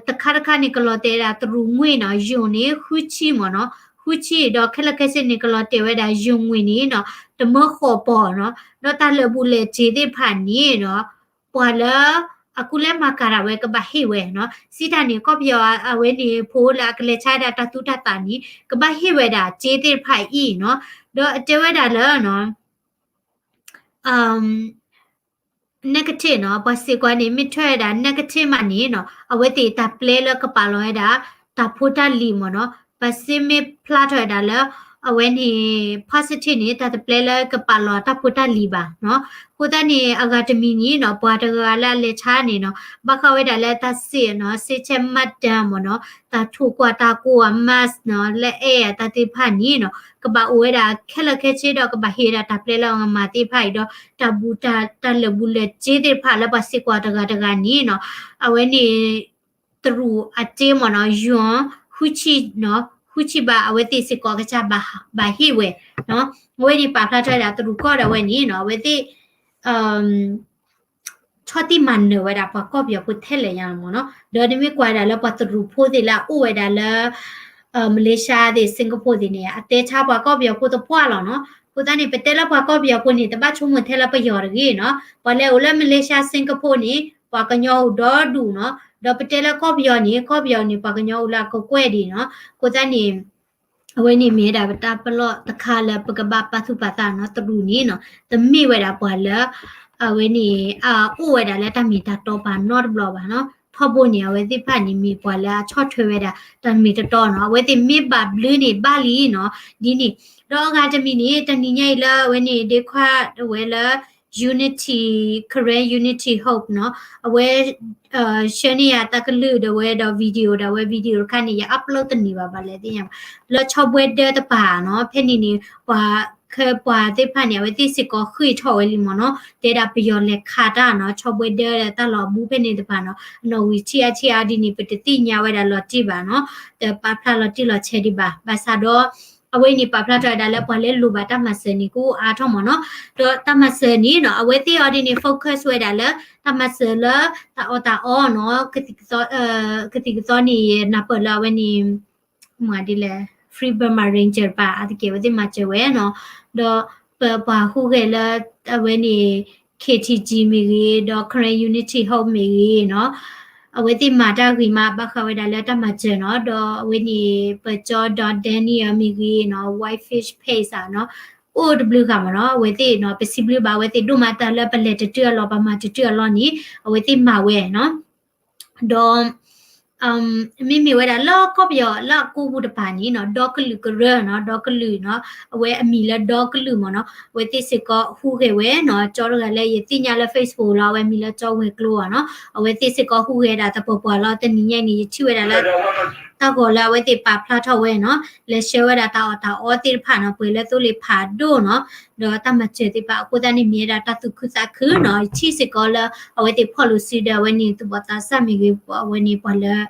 တခါတခါန့ၣ် ကလီၤတဲာ်ဒၣ်တရူးငွေ့နီၤ ယိၤန့ၣ် ဃုဆံမ့ၢ်နီၤ ဃုဆံ ဒီးခဲလၢာ်ခဲဆ့န့ၣ် ကလီၤတဲာ်ဝဲဒၣ် ယုၢ်ငွေ့န့ၣ်နီၤ တမၢဃိးပီၢ်နီၤ, ဒီးတၢ်လၢာ်ဘူၣ်လၢာ်စ့သ့ၣ်တဖၣ်န့ၣ်နီၤ ပှၤလၢ အကူလဲမၤကၤဒၣ်ဝဲကဘၣ်ဟ့ၣ်ဝဲနီၤ, စံးတၢ်န့ၣ် ကီၢ်ပယီၤအဝဲန့ၣ် ဖိလၢအကလဲၤဆါဒၣ်တၢ်သူတၢ်သးန့ၣ် ကဘၣ်ဟ့ၣ်ဝဲဒၣ်စ့သ့ၣ်တဖၣ်အံၤနီၤ, ဒီးအတဲဝဲဒၣ်လၢနီၤ negative နီၤ, ပှၤစ့ၢ်ကီးန့ၣ် မ့ၢ်ထွဲဝဲဒၣ် negative မးန့ၣ်နီၤ အဝဲသ့ၣ်တၢ်ပျဲလၢကပာ်လီၤဝဲဒၣ် တၢ်ဖိတၢ်လံၤမ့ၢ်နီၤ, ပှၤစ့မ့ၢ်ဖျါထီၣ်ဝဲဒၣ်လၢ အဝဲန့ၣ် positive န့ၣ် တၢ်တပျဲလၢကပာ်လီၤတၢ်ဖိတၢ်လံၤဘၣ်နီၤ, အဃိသတးန့ၣ် အဂၤတမံၤန့ၣ်နီၤ ပှၤတဂၤလၢအလဲၤဆါန့ၣ်နီၤ ဘၣ်ဃးဝဲဒၣ်လၢတၢ်စ့နီၤ စ့ဆဲးမးတၢ်မ့ၢ်နီၤ တၢ်ထိၣ်ကွၢ်တၢ်ကိးအ mask နီၤ လၢအဲၣ်အတၢ်သ့ၣ်တဖၣ်န့ၣ်နီၤ ကဘၣ်အိၣ်ဝဲဒၣ်ခဲလၢာ်ခဲဆ့ဒီး ကဘၣ်ဟ့ၣ်ဝဲဒၣ်တၢ်ပျဲလၢအီၤမးသ့ၣ်တဖၣ်အံၤဒီး တၢ်ဘူၣ်တၢ် တၢ်လၢာ်ဘူၣ်လၢာ်စ့သ့ၣ်တဖၣ်လၢပှၤစ့ၢ်ကီးတဂၤတဂၤန့ၣ်နီၤ အဝဲန့ၣ် တရူးအစ့မ့ၢ်နီၤ ယွၤ ဃုဆံနီၤ ဃုဆံဘး အဝဲသ့ၣ်စ့ၢ်ကီးကစၢ်ဘၣ်ဟ့ၣ်ဝဲနီၤ, အဝဲန့ၣ်ပာ်ဖျါထီၣ်ဝဲဒၣ်တရူးကီၢ်ဒီးဝဲန့ၣ်နီၤ အဝဲသ့ၣ် ဆီၣ်တံၢ်မၤနၢၤဝဲဒၣ်ပှၤကီၢ်ပယီၤဖိထဲလဲၣ်ညါမ့ၢ်နီၤ, ဒီးနမ့ၢ်ကွၢ်ဒၣ်လၢပှၤတရူးဖိသ့ၣ်လၢအအိၣ်ဝဲဒၣ်လၢ မလ့ၡါသ့ၣ် စ့ကဖိသ့ၣ်န့ၣ် အတဲဆါပှၤကီၢ်ပယီၤဖိသပှၢ်လီၤနီၤ, အဃိသတးန့ၣ် ပတဲလၢပှၤကီၢ်ပယီၤဖိန့ၣ် တဘၣ်ဆိကမိၣ်ထဲလၢပယီၤတဂ့ၤနီၤ, ပှၤလၢအိၣ်လၢမလ့ၡါ စ့ကဖိန့ၣ် ပှၤကညီအိၣ်ဒီဒူၣ်နီၤ, ဒီးပတဲလၢကီၢ်ပယီၤန့ၣ် ကီၢ်ပယီၤန့ၣ် ပှၤကညီအိၣ်လၢအကကွဲၢ်ဒံးနီၤ, အဃိသတးန့ၣ် အဝဲန့ၣ်မ့ၢ်ဝဲဒၣ်ပတၢ်ပလီၢ်တခါလၢပကဘၣ်ပာ်သူၣ်ပာ်သးနီၤ, တရူးန့ၣ်နီၤ တမ့ၢ်ဝဲဒၣ်ပှၤလၢ အဝဲန့ၣ် အအိၣ်ဝဲဒၣ်လၢတၢ်မ့ၢ်တၢ်တီပာ်နီတဘျီဘၣ်နီၤ, ထီဘိန့ၣ် အဝဲသ့ၣ်တဖၣ်န့ၣ်မ့ၢ်ပှၤလၢအဆီၣ်ထွဲဝဲဒၣ်တၢ်မ့ၢ်တတီနီၤ, အဝဲသ့ၣ်မ့ၢ်ဘၣ်ဘျုးန့ၣ်ဘၣ်လံနီၤ, ဒ်န့ၣ်, ဒီးအဂၤတမံၤန့ၣ် တနံၤညါအံၤလၢအဝဲန့ၣ် ဒ့ခွါဝဲလၢ Unity, Karen Unity Hope နီၤ, အဝဲ ဆှၢန့ၢ်ယၤတၢ်ကလုၢ်ဒီးဝဲဒီး video ဒီးဝဲ video တခါန့ၣ် ယ upload တန့ၢ်ဘၣ်ဘၣ်လဲၣ်သ့ၣ်ညါဘၣ်, လၢဆီဘှဲဒၢတပၤနီၤ, ဖဲန့ၣ်န့ၣ် ပှၤ ခဲပှၤသ့ၣ်တဖၣ်န့ၣ် အဝဲသ့ၣ်စ့ၢ်ကီးဃ့ၢ်ထီၣ်ဝဲလံမ့ၢ်နီၤ, တဲဒၣ်ပယီၤလဲၤခးတၢ်နီၤ, ဆီဘှဲဒၢဒီးတၢ်လီၢ်အဘူးဖဲန့ၣ်တပၤနီၤ, အနီၣ်ဝံာ်ထံအါထံအါဒ်န့ၣ် ပတသ့ၣ်ညါဝဲဒၣ်လီၤတံၢ်ဘၣ်နီၤ, တပာ်ဖျါလီၤတံၢ်လီၤဆဲးဒံးဘၣ်, ဘၣ်ဆၣ်ဒီး အဝဲန့ၣ်ပာ်ဖျါထီၣ်ဝဲဒၣ်လၢပှၤလၢလိၣ်ဘၣ်တၢ်မၤစၢၤန့ၣ် ကအိၣ်အါထီၣ်မ့ၢ်နီၤ, ဒီးတၢ်မၤစၢၤန့ၣ်နီၤ အဝဲသ့ၣ်အီၤဒ်န့ၣ် focus ဝဲဒၣ်လၢ တၢ်မၤစၢၤလၢ တၢ်အီၣ်တၢ်အီနီၤ, ကသံၣ်ကသီ ကသံၣ်ကသီန့ၣ် နၢ်ပၢၢ်လၢအဝဲန့ၣ် မ့ၢ်ဒ်လဲၣ် Free Burma Ranger တပၤ အါတက့ၢ်အဝဲသ့ၣ်မၤစၢၤဝဲနီၤ, ဒီးပပှၤဟူးဂဲၤလၢ အဝဲန့ၣ် KTG မ့ၢ်ဂ့ၤ ဒီး Karen Unity Hope မ့ၢ်ဂ့ၤနီၤ, အဝဲသ့ၣ်မၤတၢ်ဂ့ၤမး ဘၣ်ဃးဝဲဒၣ်လၢတၢ်မၤစၢၤနီၤ, ဒီးအဝဲန့ၣ် ပကၠီ Don Daniel မ့ၢ်ဂ့ၤနီၤ, Whitefish Page နီၤ, အိၣ်တဘျုးဂၤမ့ၢ်နီၤ, အဝဲသ့ၣ်နီၤ ပစံးဘျုးဘၣ်အဝဲသ့ၣ်ဒိၣ်မး တၢ်လၢပလဲၤတတုၤအလီၢ် ပမၤတတုၤအလီၢ်န့ၣ် အဝဲသ့ၣ်မၤဝဲနီၤ, ဒီး မ့မ့ၢ်ဝဲဒၣ်လၢကီၢ်ပယီၤလၢအကိးပူၤတပၤန့ၣ်နီၤ ဒီကလုာ်ကရၢနီၤ, ဒီကလုာ်နီၤ, အဝဲအမံၤလၢဒီကလုာ်မ့ၢ်နီၤ, အဝဲသ့ၣ်စ့ၢ်ကီးဟူးဂဲၤဝဲနီၤ, ကၠီတဂၤလၢယသ့ၣ်ညါလၢ Facebook လီၤ, အဝဲမံၤလၢကၠီဝဲၤကျိၤအီၤနီၤ, အဝဲသ့ၣ်စ့ၢ်ကီးဟူးဂဲၤဒၣ်သပှၢ်ပှၢ်လီၤ, တနံၤညါအံၤန့ၣ် ယထံၣ်ဝဲဒၣ်လၢ တၢ်ဂီၤလၢအဝဲသ့ၣ်ပာ်ဖျါထီၣ်ဝဲနီၤ, လဲၤဆှၢဝဲဒၣ်တၢ်အီၣ်တၢ်အီသ့ၣ်တဖၣ်နီၤ, ပှဲၤလၢသိလ့ၣ်ဖးဒိၣ်နီၤ, ဒီးတၢ်မၤစၢၤသ့ၣ်တဖၣ်အဃိသတးန့ၣ် မ့ၢ်ဝဲဒၣ်တၢ်သူၣ်ခုသးခုနီၤ, ယထံၣ်စ့ၢ်ကီးလၢ အဝဲသ့ၣ်ဖီၣ်လိာ်စုဒီး အဝဲန့ၣ်သူၣ်ဘီၣ်သးစၢ်မ့ၢ်ဂ့ၤ, အဝဲန့ၣ်ပှၤလၢ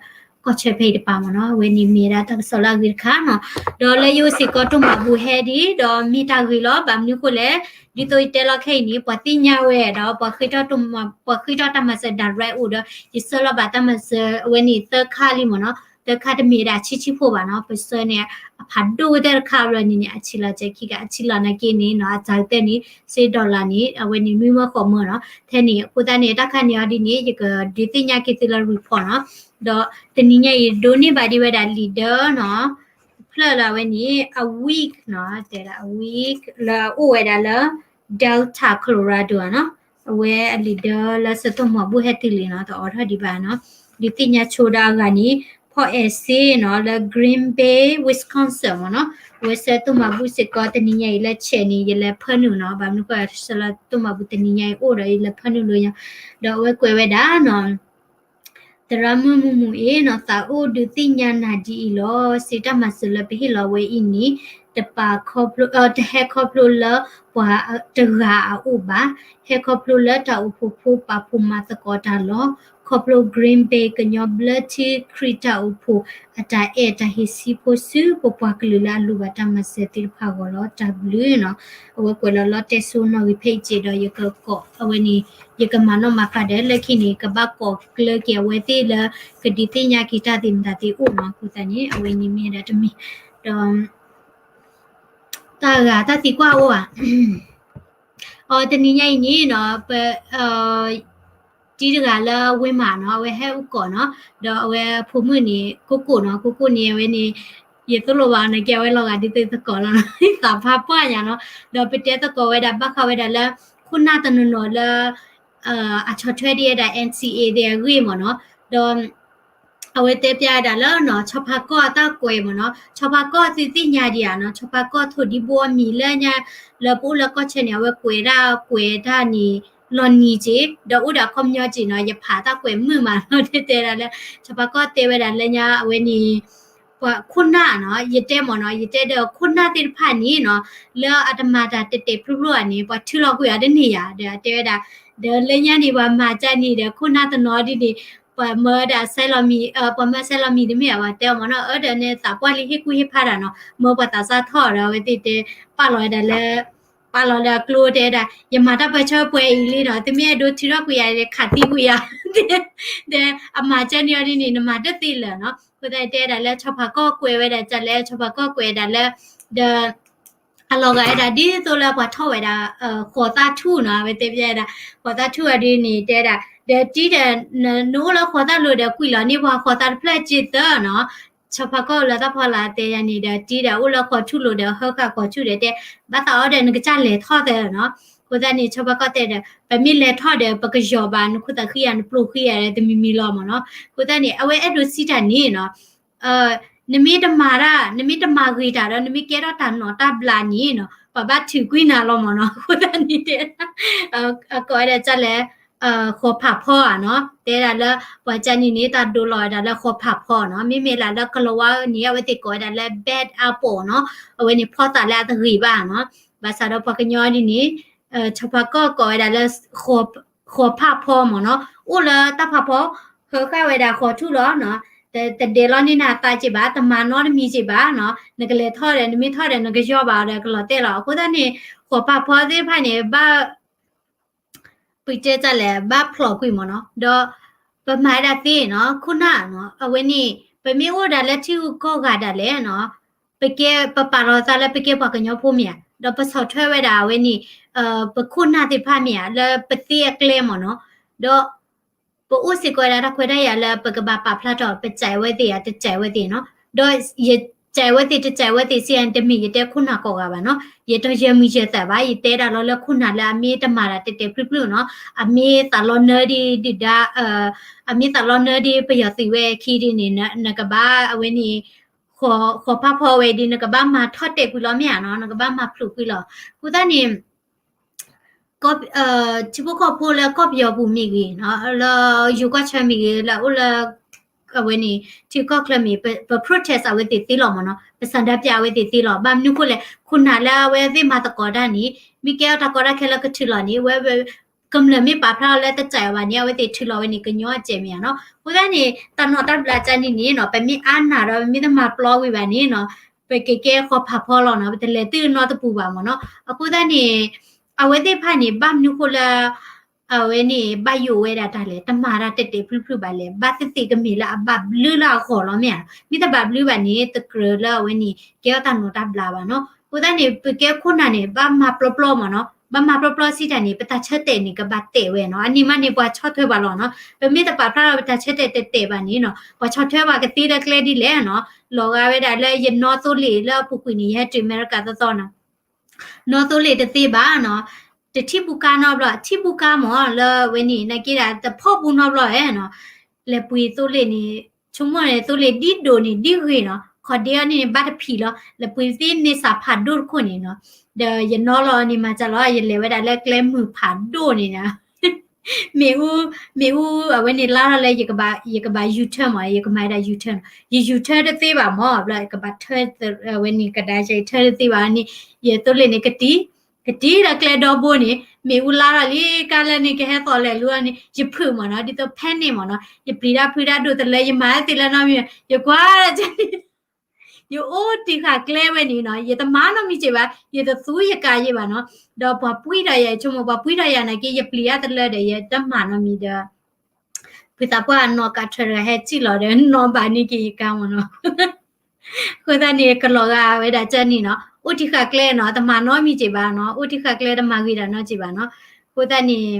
ကီၢ်ဆၢဖဲအံၤတပၤမ့ၢ်နီၤ, အဝဲန့ၣ်မ့ၢ်ဝဲဒၣ်တၢ်ကစီၣ်လၢအဂ့ၤတခါနီၤ, ဒီးလၢယအိၣ်စ့ၢ်ကီးတိၢ်မၤဘူၣ်ဟဲဒံး ဒီးမ့ၢ်တၢ်ဂ့ၤလီၤ, ဘၣ်မနုၤဃိလဲၣ်, ဒ်သိးယတဲလီၤခဲအံၤန့ၣ် ပှၤသ့ၣ်ညါဝဲဒီး ပှၤဃ့ထီၣ်တၢ်မၤစၢၤ direct အိၣ်ဒီး ယဆှၢလီၤဘၣ်တၢ်မၤစၢၤ အဝဲန့ၣ်သၢခါလံမ့ၢ်နီၤ, သၢခါတမ့ၢ်ဒၣ်ဆံဆံဖိဘၣ်နီၤ, ပဆှၢန့ၢ်အဖးဒိၣ်ကတၢၢ်တခါဘျီန့ၣ်န့ၣ် အဆံးလီၤစဲးခံဂၤ အဆံးလီၤနာ်က့န့ၣ်နီၤ, အစှၤကတၢၢ်န့ၣ် စ့ dollar န့ၣ် အဝဲန့ၣ်နွံမၢဃိးမၢနီၤ, ထဲန့ၣ် အဃိသတးန့ၣ် တၢ်ခါန့ၣ်အီၤဒ်န့ၣ် ယကဒုးသ့ၣ်ညါက့ၤသုလၢ report နီၤ, ဒီးတနံၤညါအံၤ ဒိးန့ၢ်ဘၣ်ဒံးဝဲဒၣ်လံာ်ဒၢနီၤ ဖျၢၣ်လၢအဝဲန့ၣ် အ week နီၤ, တဲဒၣ်အ week လၢအအိၣ်ဝဲဒၣ်လၢ Denver Colorado နီၤ, အဝဲအလံာ်ဒၢလၢစၢၤတိၢ်မၤဘူၣ်ဟဲတုၤလံနီၤ, တအိးထီၣ်ဒံးဘၣ်နီၤ, ဒုးသ့ၣ်ညါဆိဒီးအဂၤန့ၣ် ဖီအဲၣ်စ့နီၤ လၢ Green Bay Wisconsin မ့ၢ်နီၤ, အဝဲစၢၤတိၢ်မၤဘူၣ်စ့ၢ်ကီး တနံၤညါအံၤလၢဆဲးန့ၣ် ယလဲၤဖၢနုာ်နီၤ, ဘၣ်မနုၤဃိစၢၤလၢတိၢ်မၤဘူၣ်တနံၤညါအံၤအိၣ်ဒီးယလဲၤဖၢနုာ်လီၤညါ, ဒီးအဝဲကွဲးဝဲဒၣ်နီၤ သရၣ်မုၣ်မုၢ်မုၢ်အ့ၣ်နီၤ, သးအိၣ်ဒုးသ့ၣ်ညါနၤဒ်အံၤလီၤ, စ့တၢ်မၤစၢၤလၢပဟ့ၣ်လီၤဝဲအံၤန့ၣ် တပာ်ခီဖျိ တဟဲခီဖျိလၢပှၤတဂၤအအိၣ်ဘၣ်, ဟဲခီဖျိလၢတၢ်အိၣ်ဖှိၣ်ဖိပာ်ဖှိၣ်မၤသကိးတၢ်လီၤ. ခီဖျိ Green Bay ကညီဘျၢထံခရံာ်တၢ်အိၣ်ဖှိၣ်အတၢ်အဲၣ်တၢ်ဟ့ၣ်ဆံးဖိဆူပပှၤကလုာ်လၢအလိၣ်ဘၣ်တၢ်မၤစၢၤသ့ၣ်တဖၣ်အဂီၢ်လီၤ. တၢ်ဘျုးနီၤ, အဝဲကွဲးလီၤလီၤတဲာ်ဆိနီၣ်ဂံၢ်ဖဲအံၤစ့ၢ်ဒီး ယကကိးအဝဲန့ၣ် ယကမၤနီၣ်မၤဃါဒီးလၢခံန့ၣ် ကဘၣ်ကိးကျၢၤက့ၤအဝဲသ့ၣ်လၢ ကဒုးသ့ၣ်ညါက့ၤတၢ်သ့ၣ်မတၤသ့ၣ်အိၣ်နီၤ, အဃိသတးန့ၣ် အဝဲန့ၣ်မ့ၢ်ဝဲဒၣ်တမံၤ ဒီး တၢ်ဂၤတၢ်သံကွၢ်အိၣ်ဧါ. အီ တနံၤညါအံၤန့ၣ်နီၤ ပ တံၤတဂၤလၢဝ့ၢ်မးနီၤ အဝဲဟဲအိၣ်ကိးနီၤ ဒီးအဝဲဖိမုၣ်န့ၣ် ကိၣ်ကိၣ်နီၤ ကိၣ်ကိၣ်န့ၣ် အဝဲန့ၣ် ယသိၣ်လိဘၣ်နာ်က့ အဝဲလီၤဂာ်ဒ်သိးသကိးလီၤ သးဖးပှၢ်ညါနီၤ ဒီးပတဲသကိးဝဲဒၣ်ဘၣ်ဃးဝဲဒၣ်လၢ ခိၣ်နၢ်တနီၤနီၤလၢ အဆီၣ်ထွဲဒ်ဝဲဒၣ် NCA သ့ၣ်အဂ့ၢ်မ့ၢ်နီၤ ဒီး အဝဲတဲပျဲဝဲဒၣ်လၢနီၤ ဆီဖါကီၢ်အတၢ်ကွဲးမ့ၢ်နီၤ ဆီဖါကီၢ်သုသ့ၣ်ညါဒံးဧါနီၤ ဆီဖါကီၢ်ထိၣ်ဒံဘိအမံၤလၢညါ လၢပအိၣ်လၢကီၢ်ဆၢန့ၣ် အဝဲကွဲးတၢ်ကွဲးတၢ်န့ၣ် လီၤနံၤက့ၤ ဒီးအိၣ်ဒီးအခီပညီက့ၤနီၤ ယဖးတၢ်ကွဲးမုာ်မးနီၤ တဲတဲဒၣ်လၢ ဆီဖါကီၢ်တဲဝဲဒၣ်လၢညါအဝဲန့ၣ် ပှၤခိၣ်နၢ်နီၤ ယတဲမ့ၢ်နီၤ ယတဲဒီးခိၣ်နၢ်သ့ၣ်တဖၣ်န့ၣ်နီၤ လၢအတမၤတၢ်တဲာ်တဲာ်ဖျိဖျိဧါန့ၣ် ပှၤထုးလီၤကွံာ်အီၤတန့ၢ်ယၤ ဒီးတဲဝဲဒၣ် ဒီးလၢညါန့ၣ် ပှၤမၤကၢ်န့ၣ်ဒီး ခိၣ်နၢ်တနီၤဒ်န့ၣ် ပှၤမၢဒၣ်ဆဲးလီၤမံၤ ပှၤမၢဆဲးလီၤမံၤတမ့ၢ်ဧါ ပှၤတဲအီၤမ့ၢ်နီၤ အၢဒီးန့ၣ်သးပှၢ်လံဟ့ၣ်ကူၣ်ဟ့ၣ်ဖးတၢ်နီၤ မၢပှၤသးစၢ်ထီၣ်ဒီး အဝဲသ့ၣ်တဲ ပာ်လီၤဝဲဒၣ်လၢ ပာ်လီၤလၢအကျိတဲဒၣ် ယမၤတၢ်ပၢဆၢပှဲၤအံၤလံနီၤ တမ့ၢ်အဲၣ်ဒိးထုးထီၣ်ကွံာ်ယၤ ခးသံကွံာ်ယၤ ဒီးအမၤကၢ်န့ၢ်အီၤဒ်န့ၣ် နမၤတသ့လၢၤနီၤ အဃိသတးန့ၣ် တဲဒၣ်လၢဆီဖါကီၢ်ကွဲးဝဲဒၣ်ကလဲၣ် ဆီဖါကီၢ်ကွဲးဒၣ်လၢ ဒီး အလီၤဂာ်ဝဲဒၣ်ဒ်သိးလၢပှၤထီၣ်ဝဲဒၣ် ဃိးသၣ်ထူၣ်နီၤ အဝဲတဲပျဲဝဲဒၣ် ဃိးသၣ်ထူၣ်အီၤဒ်န့ၣ် တဲဒၣ် ဒီးတံၤဒီး နအိၣ်လၢဃိးသၣ်လိၤဒီး ကွံာ်လီၤန့ၢ်ပှၤဃိးသၣ်တဖျၢၣ်က့ၤသၢနီၤ ဆီဖါကီၢ်လၢတၢ်ဖီလာ်တဲယၤန့ၣ်ဒီး တံၤဒီးအိၣ်လၢဃိးထူၣ်လိၤဒီး ဟၢဃာ်ဃိးထူၣ်ဒီးတဲ ဘၣ်သးအီၤဒီး နကစၢ်လဲၤထီၣ်သၢနီၤ အဃိသတးန့ၣ် ဆီဖါကီၢ်တဲဒီး ပမ့ၢ်လဲၤထီၣ်ဒီး ပကယီၤဘၣ် နခိၣ်သးဃံယၤ နပျိၤဃံယၤဒီး တမံၤမံၤလီၤမ့ၢ်နီၤ အဃိသတးန့ၣ် အဝဲအဲၣ်ဒိးစံးတၢ်န့ၣ်နီၤ နမ့ၢ်တမၤတၢ် နမ့ၢ်တမၤဂ့ၤတၢ်ဒီး နမ့ၢ်ကဲထီၣ်တၢ်နီၢ်တၢ်ဘျးန့ၣ်နီၤ ပှၤဘၣ်ထုးကွံာ်နၤလီၤမ့ၢ်နီၤ အဃိသတးန့ၣ်တဲ အကိးဝဲဒၣ်ကလဲၣ် ဃိးဖးဖီဧါနီၤ တဲဒၣ်လၢ ပှၤကၢ်န့ၣ်န့ၣ် တၢ်ဒိလီၤဝဲဒၣ်လၢဃိးဖးဖီနီၤ မ့မ့ၢ်လၢလၢကလၤဝါန့ၣ် အဝဲသ့ၣ်ကိးဝဲဒၣ်လၢ bad apple နီၤ အဝဲန့ၣ်ဖီသးလၢအတဂ့ၤဘၣ်နီၤ ဘၣ်ဆၣ်ဒီးပှၤကညီဒ်န့ၣ် ဆီဖါကီၢ်ကိးဝဲဒၣ်လၢ ဃိးဖးဖီမ့ၢ်နီၤ အိၣ်လၢတၢ်ဖးဖီ ဟၢဃာ်ဝဲဒၣ်ဃိးထူၣ်လီၤနီၤ တဒဲးလီၤန့ၢ်နၤသးက့ၤဘၣ် တမၤနီတမံၤက့ၤဘၣ်နီၤ နကလဲၤထီၣ်ဒီး နမ့ၢ်ထီၣ်ဒီး နကယီၢ်ဘၣ်ဒီး ကလီၤတဲာ်လီၤ အဃိသတးန့ၣ် ဃိးဖးဖီသ့ၣ်တဖၣ်န့ၣ် ဘၣ် ပတဲတၢ်လဲၣ် ဘၣ်ဖျိးကွံာ်မ့ၢ်နီၤ ဒီး ပမၤဒၣ်သ့နီၤ ခိၣ်နၢ်နီၤ အဝဲန့ၣ် ပမ့ၢ်အိၣ်ဒၣ်လၢထံဂုၤကီၢ်ဂၤဒၣ်လဲာ်နီၤ ပကဲ ပပာ်လီၤသးလၢပကဲပှၤကညီဖိမ့ၢ်ဧါ ဒီးပဆီၣ်ထွဲဝဲဒၣ်အဝဲန့ၣ် ပခိၣ်နၢ်သ့ၣ်တဖၣ်မ့ၢ်ဧါ လၢပသ့အကျဲမ့ၢ်နီၤ ဒီး ပအိၣ်စ့ၢ်ကီးဝဲဒၣ်တၢ်ခွဲးတၢ်ယာ်လၢပကဘၣ်ပာ်ဖျါထီၣ် ပစံးဝဲသ့ၣ်ဧါ တစံးဝဲသ့ၣ်နီၤ ဒီးယစံးဝဲသ့ၣ် တစံးဝဲသ့ၣ်စံး တမ့ၢ်ယတဲခိၣ်နၢ်ကိးဂၤဘၣ်နီၤ ယတယဲၢ်မံၤယဲၢ်သးဘၣ် ယတဲဒၣ်လီၤလၢခိၣ်နၢ်လၢအမ့ၢ်တမၤတၢ်တဲာ်တဲာ်ဖျုးဖျုးနီၤ အမ့ၢ်သးလီနၢဒ်ဒုၣ်ဒါ အမ့ၢ်သးလီနၢဒ်ပယီၤသုးဝဲခံဒ်န့ၣ် နကဘၣ်အဝဲန့ၣ် ဃိးဖးဖီဝဲဒ် နကဘၣ်မၤထီၣ်တဲာ်ကွံာ်လီၤမ့ၢ်ဧါနီၤ နကဘၣ်မၤဖျိးကွံာ်လီၤ အဃိသတးန့ၣ် ထံဖိကီၢ်ဖိလၢကီၢ်ပယီၤပူၤမ့ၢ်ဂ့ၤ, လၢယိၤကီၢ်ဆၢမ့ၢ်ဂ့ၤ, လၢအအိၣ်လၢ အဝဲန့ၣ် ထံကီၢ်ချၢမ့ၢ် ပ protest အဝဲသ့ၣ်သ့လီၤမ့ၢ်နီၤ, ပဆန္ဒပြအဝဲသ့ၣ်သ့လီၤ. ဘၣ်မနုၤဃိလဲၣ်, ခိၣ်နၢ်လၢအဝဲသ့ၣ်မၤသကိးတၢ်န့ၣ် မ့ၢ်ကဲထီၣ်တၢ်ကီတၢ်ခဲလၢကထုးလီၤန့ၣ် ဝဲ ကမျၢၢ်မ့ၢ်ပာ်ဖျါထီၣ်လၢတစဲးအီၤဘၣ်န့ၣ် အဝဲသ့ၣ်ထုးလီၤဝဲန့ၣ် ကညီအစဲးမ့ၢ်ဧါနီၤ. အဃိသတးန့ၣ် တၢ်နီၢ်တၢ်ဘျးကါန့ၣ်န့ၣ်နီၤ ပမ့ၢ်အါနၢ်ဒီး ပမ့ၢ်တမၤပျီကွံာ်ဘၣ်န့ၣ်နီၤ ပကကဲဃီဖးဖီလီၤနီၤ, ပတလဲၤသုးနီတပူၤဘၣ်မ့ၢ်နီၤ. အဃိသတးန့ၣ် အဝဲသ့ၣ်တဖၣ်န့ၣ် ဘၣ်မနုၤဃိလၢ အဝဲန့ၣ် ဘၣ်ယိၣ်ဝဲဒၣ်တၢ်လဲၣ်, တမၤတၢ်တဲာ်တဲာ်ဖျုးဖျုးဘၣ်လဲၣ်, ဘၣ်သ့ၣ်သ့ၣ်ကမ့ၢ်လၢအဘၣ်ဘျုးလၢအဂီၢ်လီၤမ့ၢ်ဧါ. မ့ၢ်တဘၣ်ဘျုးဘၣ်န့ၣ် တကြၢးလၢအဝဲန့ၣ် ကဲထီၣ်တၢ်နီၢ်တၢ်ဘျးဘၣ်နီၤ. အဃိသတးန့ၣ် ပကဲခိၣ်နၢ်န့ၣ် ဘၣ်မၤပျီပျီမ့ၢ်နီၤ, ဘၣ်မၤပျီပျီစံးတၢ်န့ၣ် ပတၢ်ဆၢတဲာ်န့ၣ် ကဘၣ်တဲာ်ဝဲနီၤ, အနံၤမးန့ၣ် ပှၤဆီၣ်ထွဲပှၤလီၤနီၤ. ပမ့ၢ်တပာ်ဖျါထီၣ်ပတၢ်ဆၢတဲာ်တဲာ်တဲာ်ဘၣ်န့ၣ်နီၤ ပှၤဆီၣ်ထွဲပှၤကသ့လၢကျဲဒ်လဲၣ်နီၤ. လီၤဂာ်ဝဲဒၣ်လၢယနီသိလ့ၣ်လၢအပူၤကွံာ်န့ၣ် ယဟဲတုၤအမဲရကၤသီသီနီၤ နီသိလ့ၣ်တသ့ဘၣ်နီၤ, တထံၣ်ပူၤကါနီတဘျီ, ထံၣ်ပူၤကါမ့ၢ်လၢအဝဲန့ၣ် နာ်က့ဒၣ်တဖီၣ်ပူၤနီတဘျီဧါနီၤ, လဲၤပှ့ၤသိလ့ၣ်န့ၣ် ဆိကမိၣ်န့ၣ် သိလ့ၣ်ဒ်ဒိၣ်န့ၣ်ဒ်ဂ့ၤနီၤ, ခီၣ်ဒ့အီၤန့ၣ်န့ၣ် ဘၣ်တဖံးလီၤ, လဲၤပှ့ၤသ့န့ၢ်စးဖးဒိၣ်တခိၣ်န့ၣ်နီၤ, ဒီးယနီလီၤန့ၣ်မၤစၢၤလီၤ, ယလဲၤဝဲဒၣ်လၢကျဲမုၢ်ဖးဒိၣ်န့ၣ်နီၤ မ့ၣ်အူ, မ့ၣ်အူအဝဲန့ၣ်လါထီၣ်လၢ ယကဘၣ် U-turn မ့ၢ် ယကမၤဒၣ် U-turn နီၤ, ယ U-turn တသ့ဘၣ်မ့ၢ် ဘျီကဘၣ်ထၢ အဝဲန့ၣ်ကဒါက့ၤ ထၢတသ့ဘၣ်န့ၣ်, ယသိလ့ၣ်န့ၣ်ကတံၤ, ကတံၤဒီးကျဲဒီဘိန့ၣ် မ့ၣ်အူလါထီၣ်လံကါလၢန့ၣ် ကဟဲသီၣ်လဲၤလူန့ၣ် ယဖုးမ့ၢ်နီၤ, ဒ်သိး panic မ့ၢ်နီၤ, ယပျံၤတၢ်ဖုးတၢ်ဒိၣ်တလၢ ယမၤသ့လၢနီတမံၤ, ယကွၢ် ယအိၣ်တံာ်ဃာ်ကျဲဝဲန့ၣ်နီၤ, ယတမၤနီတမံၤက့ၤဘၣ်, ယတသူယကၤယဲဘၣ်နီၤ, ဒီးပှၤပှံၢ်ထီၣ်ယၤ ဆိကမိၣ် ပှၤပှံၢ်ထီၣ်ယၤနာ်က့ ယပျံၤတၢ်တလၢဒီး ယတမၤနီတမံၤဒီး ဖုသးပှၢ်အနီၢ်ကးထၢတဂၤဟဲစံၣ်လီၤဒီး နီၢ်ဘၣ်န့ၢ်က့ၤယကါမ့ၢ်နီၤ. အဃိသတးန့ၣ် ကလီၤဂာ်ဝဲဒၣ်ကၢ်န့ၣ်နီၤ, အိၣ်တံၢ်ဃာ်ကျဲနီၤ, တမၤနီတမံၤက့ၤဘၣ်နီၤ, အိၣ်တံၢ်ဃာ်ကျဲတမၤဂ့ၤတၢ်နီတမံၤက့ၤဘၣ်နီၤ. အဃိသတးန့ၣ်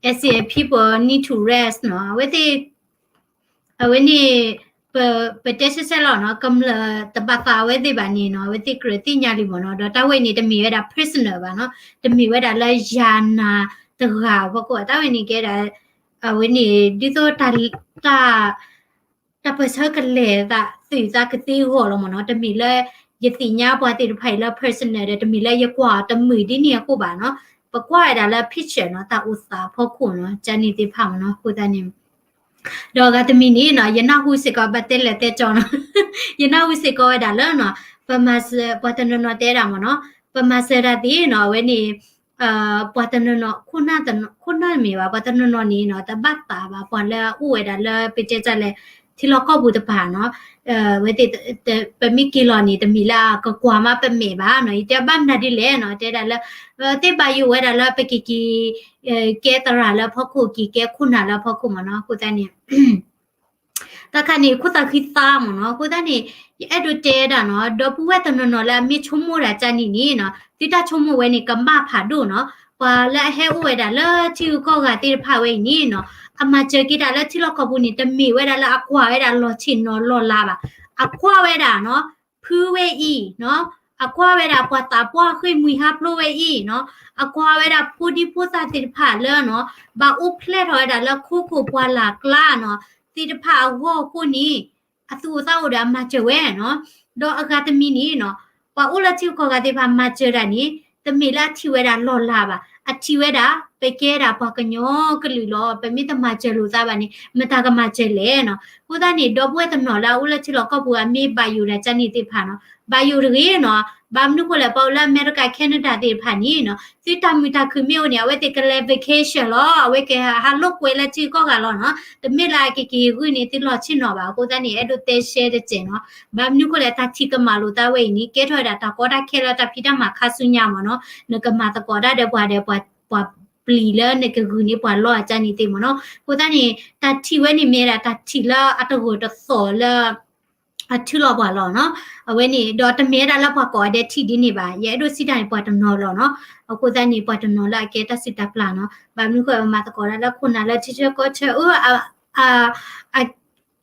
as a people need to rest နီၤ, အဝဲသ့ၣ် အဝဲန့ၣ် ပ ပတဲဆဲဆဲလီၤနီၤ, ကမျၢၢ်တဘၣ်သးအဝဲသ့ၣ်ဘၣ်န့ၣ်နီၤ, အဝဲသ့ၣ်ကြၢးသ့ၣ်ညါလံမ့ၢ်နီၤ, ဒီးတၢ်ဝဲအံၤန့ၣ် တမ့ၢ်ဝဲဒၣ် prisoner ဘၣ်နီၤ, တမ့ၢ်ဝဲဒၣ်လၢယၤနၤတဂၤအဖီခိၣ်, တၢ်ဝဲန့ၣ်ကဲဒၣ် အဝဲန့ၣ် ဒ်သိးတၢ် တၢ်ပၢၢ်ဆၢကလဲၤသးသုးသးကသ့အဂီၢ်လီၤမ့ၢ်နီၤ, တမ့ၢ်လၢ ယသ့ၣ်ညါပှၤသ့ၣ်တဖၣ်အံၤလၢ prisoner ဒီး တမ့ၢ်လၢယကွၢ်အီၤတမုာ်ဒ်န့ၣ်အဃိဘၣ်နီၤ, ပကွၢ်ဝဲဒၣ်လၢ picture နီၤ, တၢ်အိၣ်သးအဖီခိၣ်နီၤ, ကန့ၣ်သ့ၣ်တဖၣ်မ့ၢ်နီၤ, အဃိသတးန့ၣ် ဒီးအဂၤတမံၤန့ၣ်နီၤ, ယနၢ်ဟူစ့ၢ်ကီးဘၣ်တဲလဲၤတဲကၠီနီၤ, ယနၢ်ဟူစ့ၢ်ကီးဝဲဒၣ်လၢနီၤ, ပမၤစၢၤ ပှၤတနီၤနီၤတဲဒၣ်မ့ၢ်နီၤ, ပမၤစၢၤတၢ်သ့ၣ်နီၤ, အဝဲန့ၣ် ပှၤတနီၤနီၤ ခိၣ်နၢ်တနီၤ ခိၣ်နၢ်မ့ၢ်ဘၣ်, ပှၤတနီၤနီၤန့ၣ်နီၤ, တဘၣ်သးဘၣ် ပှၤလၢအအိၣ်ဝဲဒၣ်လၢ ပတဲတၢ်လဲၣ် ထံလီၢ်ကီၢ်ပူၤတဖၣ်နီၤ, ဝဲသ့ၣ် ပမ့ၢ်က့ၤလီၤန့ၣ် တမ့ၢ်လၢအကကွၢ်မးပမဲာ်ဘၣ်နီၤ, ယတဲဘၣ်မနုၤဒ်လဲၣ်နီၤ, တဲဒၣ်လၢ သ့ၣ်ဘၣ်ယိၣ်ဝဲဒၣ်လၢပက့ၤက့ၤ ကဲသရၣ်လၢအဖီခိၣ် က့ၤကဲခိၣ်နၢ်လၢအဖီခိၣ်မ့ၢ်နီၤ, အဃိသတးန့ၣ် တၢ်ခါန့ၣ် ခိၣ်သးဃံသးမ့ၢ်နီၤ, အဃိသတးန့ၣ် ယအဲၣ်ဒိးတဲဒၣ်နီၤ, ဒီပုၢ်ဝဲၢ်တနီၤနီၤလၢအမ့ၢ်ဆိကမိၣ်ဒၣ်ကၢ်နံၣ်န့ၣ်နီၤ, သုတၢ်ဆိကမိၣ်ဝဲန့ၣ် ကမၣ်ဖးဒိၣ်နီၤ, ပှၤလၢအဟဲအိၣ်ဝဲဒၣ်လၢထံဂုၤကီၢ်ဂၤသ့ၣ်တဖၣ်ဝဲအံၤန့ၣ်နီၤ, အမၤစၢၤက့ၤတၢ်လၢထံလီၢ်ကီၢ်ပူၤန့ၣ် တမ့ၢ်ဝဲဒၣ်လၢအကွၢ်ဝဲဒၣ်လီၤဆ့ၣ်နီၤလီၤလးဘၣ်, အကွၢ်ဝဲဒၣ်နီၤ ဖုဝဲအံၤနီၤ, အကွၢ်ဝဲဒၣ်ပှၤသးပှၢ်ဃ့ၢ်မှံဟးဖျိးဝဲအံၤနီၤ, အကွၢ်ဝဲဒၣ်ဖိဒံဖိသၣ်သ့ၣ်တဖၣ်လၢနီၤ, ဘၣ်အိၣ်ဖျဲၣ်ထီၣ်ဝဲဒၣ်လၢခိခိၣ်ပှၢ်လၢ်ကျါနီၤ, သ့ၣ်တဖၣ်အဂီၢ်အဃိန့ၣ် အသူၣ်အိၣ်သးအိၣ်ဒီးအမၤစၢၤဝဲနီၤ, ဒီးအဂၤတမံၤန့ၣ်နီၤ, ပှၤအိၣ်လၢထံဂုၤကီၢ်ဂၤသ့ၣ်တဖၣ်မၤစၢၤတၢ်န့ၣ် တမ့ၢ်လၢအထံၣ်ဝဲဒၣ်လီၤလးဘၣ်, အထံၣ်ဝဲဒၣ် ပကဲဒၣ်ပှၤကညီကလုာ်လီၤ, ပမ့ၢ်တမၤစၢၤလိာ်သးဘၣ်န့ၣ် မတၤကမၤစၢၤလဲၣ်နီၤ, အဃိသတးန့ၣ် ဒီပုၢ်ဝဲၢ်တနီၤလၢအအိၣ်လၢထံလီၢ်ကီၢ်ပူၤအမ့ၢ်ဘၣ်ယိၣ်ဒၣ်ကၢ်နံၣ်သ့ၣ်တဖၣ်နီၤ, ဘၣ်ယိၣ်တဂ့ၤနီၤ, ဘၣ်မနုၤဃိလဲၣ် ပှၤအိၣ်လၢအမဲရကၤ Canada သ့ၣ်တဖၣ်န့ၣ်နီၤ, သုတၢ်မုာ်တၢ်ခုၣ်မ့ၢ်အိၣ်န့ၣ် အဝဲသ့ၣ်ကလဲၤ vacation လီၤ, အဝဲကဟးလိာ်ကွဲလၢထံဂုၤကီၢ်ဂၤလီၤနီၤ, တမ့ၢ်လၢအကက့ၤဂုာ်န့ၢ်သုလီၢ်ဆ့ၣ်နီၤဘၣ်, အဃိသတးန့ၣ် အဲၣ်ဒိးတဲရှဲတစဲးနီၤ, ဘၣ်မနုၤဃိလဲၣ် တၢ်ထံၣ်ကမၣ်လိာ်သးဝဲအံၤန့ၣ် ကဲထီၣ်ဝဲဒၣ်တၢ်ကီတၢ်ခဲလၢတၢ်ဖံးတၢ်မၤခါဆူညါမ့ၢ်နီၤ, နကမၤသကိးတၢ်ဒီးပှၤဒီး ပှၤပျံၤလၢနကဂုာ်န့ၢ်ပှၤလီၢ်အကၢ်နံၣ်သ့ၣ်မ့ၢ်နီၤ, အဃိသတးန့ၣ် တၢ်ထံၣ်ဝဲန့ၣ်မ့ၢ်ဒၣ်တၢ်ထံၣ်လၢအတဂၢၢ်တသီၣ်လၢ အထုးလီၤပှၤလီၤနီၤ, အဝဲန့ၣ် ဒီးတမ့ၢ်ဝဲဒၣ်လၢပှၤကိးဂၤဒဲးထံၣ်ဒ်န့ၣ်ဘၣ်, ယအဲၣ်ဒိးစံးတၢ်န့ၣ် ပှၤတနီၤလီၤနီၤ, အဃိသတးန့ၣ် ပှၤတနီၤလၢအကဲတၢ်စုၣ်တၢ်ပျၢ်နီၤ, ဘၣ်မနုၤဃိ ပမၤသကိးတၢ်လၢခိၣ်နၢ်လၢထံဆၢကီၢ်ဆၢ အ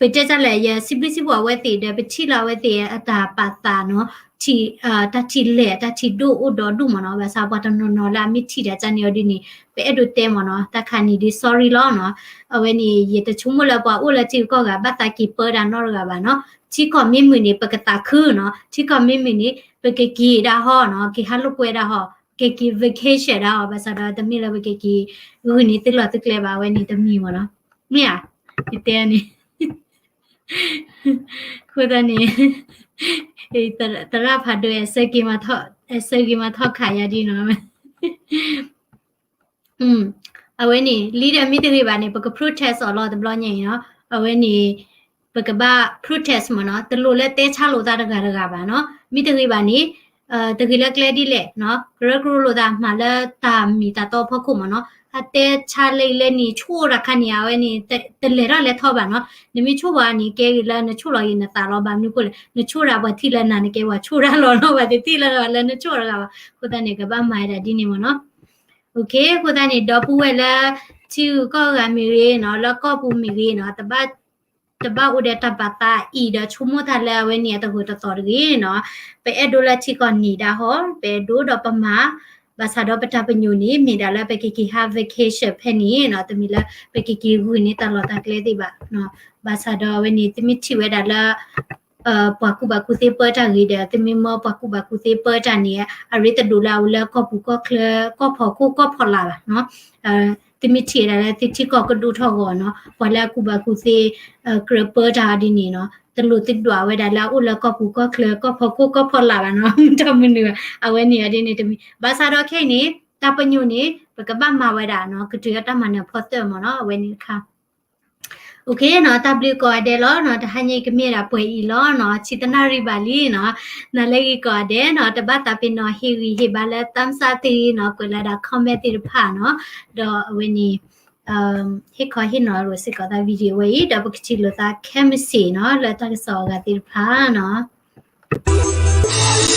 ပတဲတၢ်လဲၣ် ယစံးဘျုးစံးဖှိၣ်အဝဲသ့ၣ်ဒီး ပထံၣ်လီၤအဝဲသ့ၣ်အတၢ်ပာ်သးနီၤ, ထံၣ် တၢ်ထံၣ်လဲၢ် တၢ်ထံၣ်ဒိၣ်အိၣ်ဒီးဒိၣ်မ့ၢ်နီၤ, ဘၣ်ဆၣ်ပှၤတနီၤနီၤလၢအမ့ၢ်ထံၣ်ဒၣ်ကၢ်နံၣ်အီၤဒ်န့ၣ် ပအဲၣ်ဒိးတဲမ့ၢ်နီၤ, တၢ်ခါန့ၣ်ဒ် sorry လီၤနီၤ, အဝဲန့ၣ် ယတဆိကမိၣ်လၢပှၤအိၣ်လၢထံဂုၤကီၢ်ဂၤ ဘၣ်သးက့ၤပၢတၢ်နီတဂၤဘၣ်နီၤ, ထံကီၢ်မ့ၢ်မုာ်န့ၣ် ပကသးခုနီၤ, ထံကီၢ်မ့ၢ်မုာ်န့ၣ် ပကက့ၤဒၣ်ဟီနီၤ, က့ၤဟးလိာ်ကွဲဒၣ်ဟီ, က့ၤက့ၤ vacation ဒၣ်ဟီ, ဘၣ်ဆၣ်ဒီးတမ့ၢ်လၢပကက့ၤဂုာ်န့ၢ်သုလီၢ်သုကျဲဘၣ်, အဝဲန့ၣ်တမံၤမ့ၢ်နီၤ, မ့ၢ်ဧါ, ယတဲန့ၣ် အဃိသတးန့ၣ် သရၣ်ဖးဒိၣ် အဲၣ်ဆၢက့ၤမၤထီၣ်ခးယၤဒ်နီၤ, အဝဲန့ၣ် leader မ့ၢ်တဂ့ၤဘၣ်န့ၣ် ပက protest အီၤလီၤတဘျီညါအံၤနီၤ, အဝဲန့ၣ် ပကဘၣ် protest မ့ၢ်နီၤ, တလိၣ်လၢတဲဆါလိာ်သးတဂၤတဂၤဘၣ်နီၤ, မ့ၢ်တဂ့ၤဘၣ်န့ၣ် တဂ့ၤလၢကျဲဒ်လဲၣ်နီၤ, ကရၢကရိလိာ်သးမၤလၢတၢ်မ့ၢ်တၢ်တီအဖီခိၣ်မ့ၢ်နီၤ, အတဲဆါလၢအံၤလၢနံၤဆိၣ်တၢ်ခါန့ၣ် အဝဲန့ၣ် တလဲၤထီၣ်လဲၤထီဘၣ်နီၤ, နမ့ၢ်ဆိၣ်ပှၤန့ၣ် ကဲဂ့ၤလၢနဆိၣ်လီၤဂ့ၤနသးလီၤ, ဘၣ်မနုၤအဃိလဲၣ် နဆိၣ်ဒၣ်ပှၤထံၣ်လၢနၤ နကဲပှၤဆိၣ်တၢ်လီၤနီၤ, ပှၤတထံၣ်လၢနဂၤလၢနဆိၣ်တဂၤဘၣ်, အဃိသတးန့ၣ် ကဘၣ်မၤဝဲဒၣ်ဒ်န့ၣ်မ့ၢ်နီၤ, အဃိသတးန့ၣ် ဒီပုၢ်ဝဲၢ်လၢ ထံဂုၤကီၢ်ဂၤမ့ၢ်ဂ့ၤနီၤ, လၢကီၢ်ပူၤမ့ၢ်ဂ့ၤနီၤ, တဘၣ်အိၣ်ဒီးတၢ်ပာ်သးအံၤဒီးဆိကမိၣ်တၢ်လၢအဝဲန့ၣ်အတဂၢၢ်တသီၣ်တဂ့ၤနီၤ, ပအဲၣ်ဒိးလၢထံကီၢ်န့ၣ်ဒၣ်ဟီ, ပအဲၣ်ဒိးဒီးပမၤ, ဘၣ်ဆၣ်ဒီးပတၢ်ပညိၣ်န့ၣ် မ့ၢ်ဒၣ်လၢပကက့ၤဟး vacation ဖဲန့ၣ်နီၤ, တမ့ၢ်လၢပကက့ၤဂုာ်န့ၢ်တၢ်လီၢ်တၢ်ကျဲသ့ၣ်ဘၣ်, ဘၣ်ဆၣ်ဒီးအဝဲန့ၣ် သုမ့ၢ်ထံၣ်ဝဲဒၣ်လၢ ပှၤကူၣ်ဘၣ်ကူၣ်သ့ပၢတၢ်ဂ့ၤဒီး သုမ့ၢ်မၢပှၤကူၣ်ဘၣ်ကူၣ်သ့ပၢတၢ်န့ၣ် အရ့တဒိၣ်လၢအအိၣ်လၢကီၢ်ပူၤကီၢ်ချၢ ကီၢ်ဖီၣ်ခိၣ်ကီၢ်ဖီၣ်လာ်ဘၣ်နီၤ, သုမ့ၢ်ထံၣ်ဝဲဒၣ်လၢသုထံကီၢ်ကဒိၣ်ထီၣ်ဂီၢ်နီၤ, ပှၤလၢအကူၣ်ဘၣ်ကူၣ်သ့ ကြၢးပၢတၢ်ဒ်န့ၣ်နီၤ, တလိၣ်သုဒွးဝဲဒၣ်လၢအအိၣ်လၢကီၢ်ပူၤကီၢ်ချၢ ကီၢ်ဖီၣ်ခိၣ်ကီၢ်ဖီၣ်လာ်ဘၣ်နီၤ, တၢ်မနုၤဘၣ်, အဝဲန့ၣ်ဒ်န့ၣ်တမံၤ, ဘၣ်ဆၣ်ဒီးခဲအံၤန့ၣ် တၢ်ပညိၣ်န့ၣ် ပကဘၣ်မၤဝဲဒၣ်နီၤ, ကတုၤလၢတၢ်မၤနၢၤဖီသၢမ့ၢ်နီၤ, အဝဲန့ၣ်တခါ OK နီၤ, တၢ်ဘျုးကိးဂၤဒဲးလီၤနီၤ, တဟါညါကမ့ၢ်ဒၣ်ပှဲၤအံၤလီၤနီၤ, ဆံတနၣ်ရံၣ်ဘၣ်လံနီၤ, နၤလၢဂ့ၤကိးဂၤဒဲးနီၤ, တဘၣ်သးပ့ၤနီၣ်ဟ့ၣ်ဂံၢ်ဟ့ၣ်ဘါလၢ thumbs up သ့ၣ်နီၤ, ကွဲးလၢဒၣ် comment သ့ၣ်တဖၣ်နီၤ, ဒီးအဝဲန့ၣ် ဟ့ၣ်ခီဟ့ၣ်နီၤလိာ်စ့ၢ်ကီးသး video ဝဲအံၤ, ဒီးပကထံၣ်လိာ်သးခဲမုၢ်ဆ့ၣ်နီၤ, လၢတၢ်ကစီၣ်အဂၤသ့ၣ်တဖၣ်နီၤ.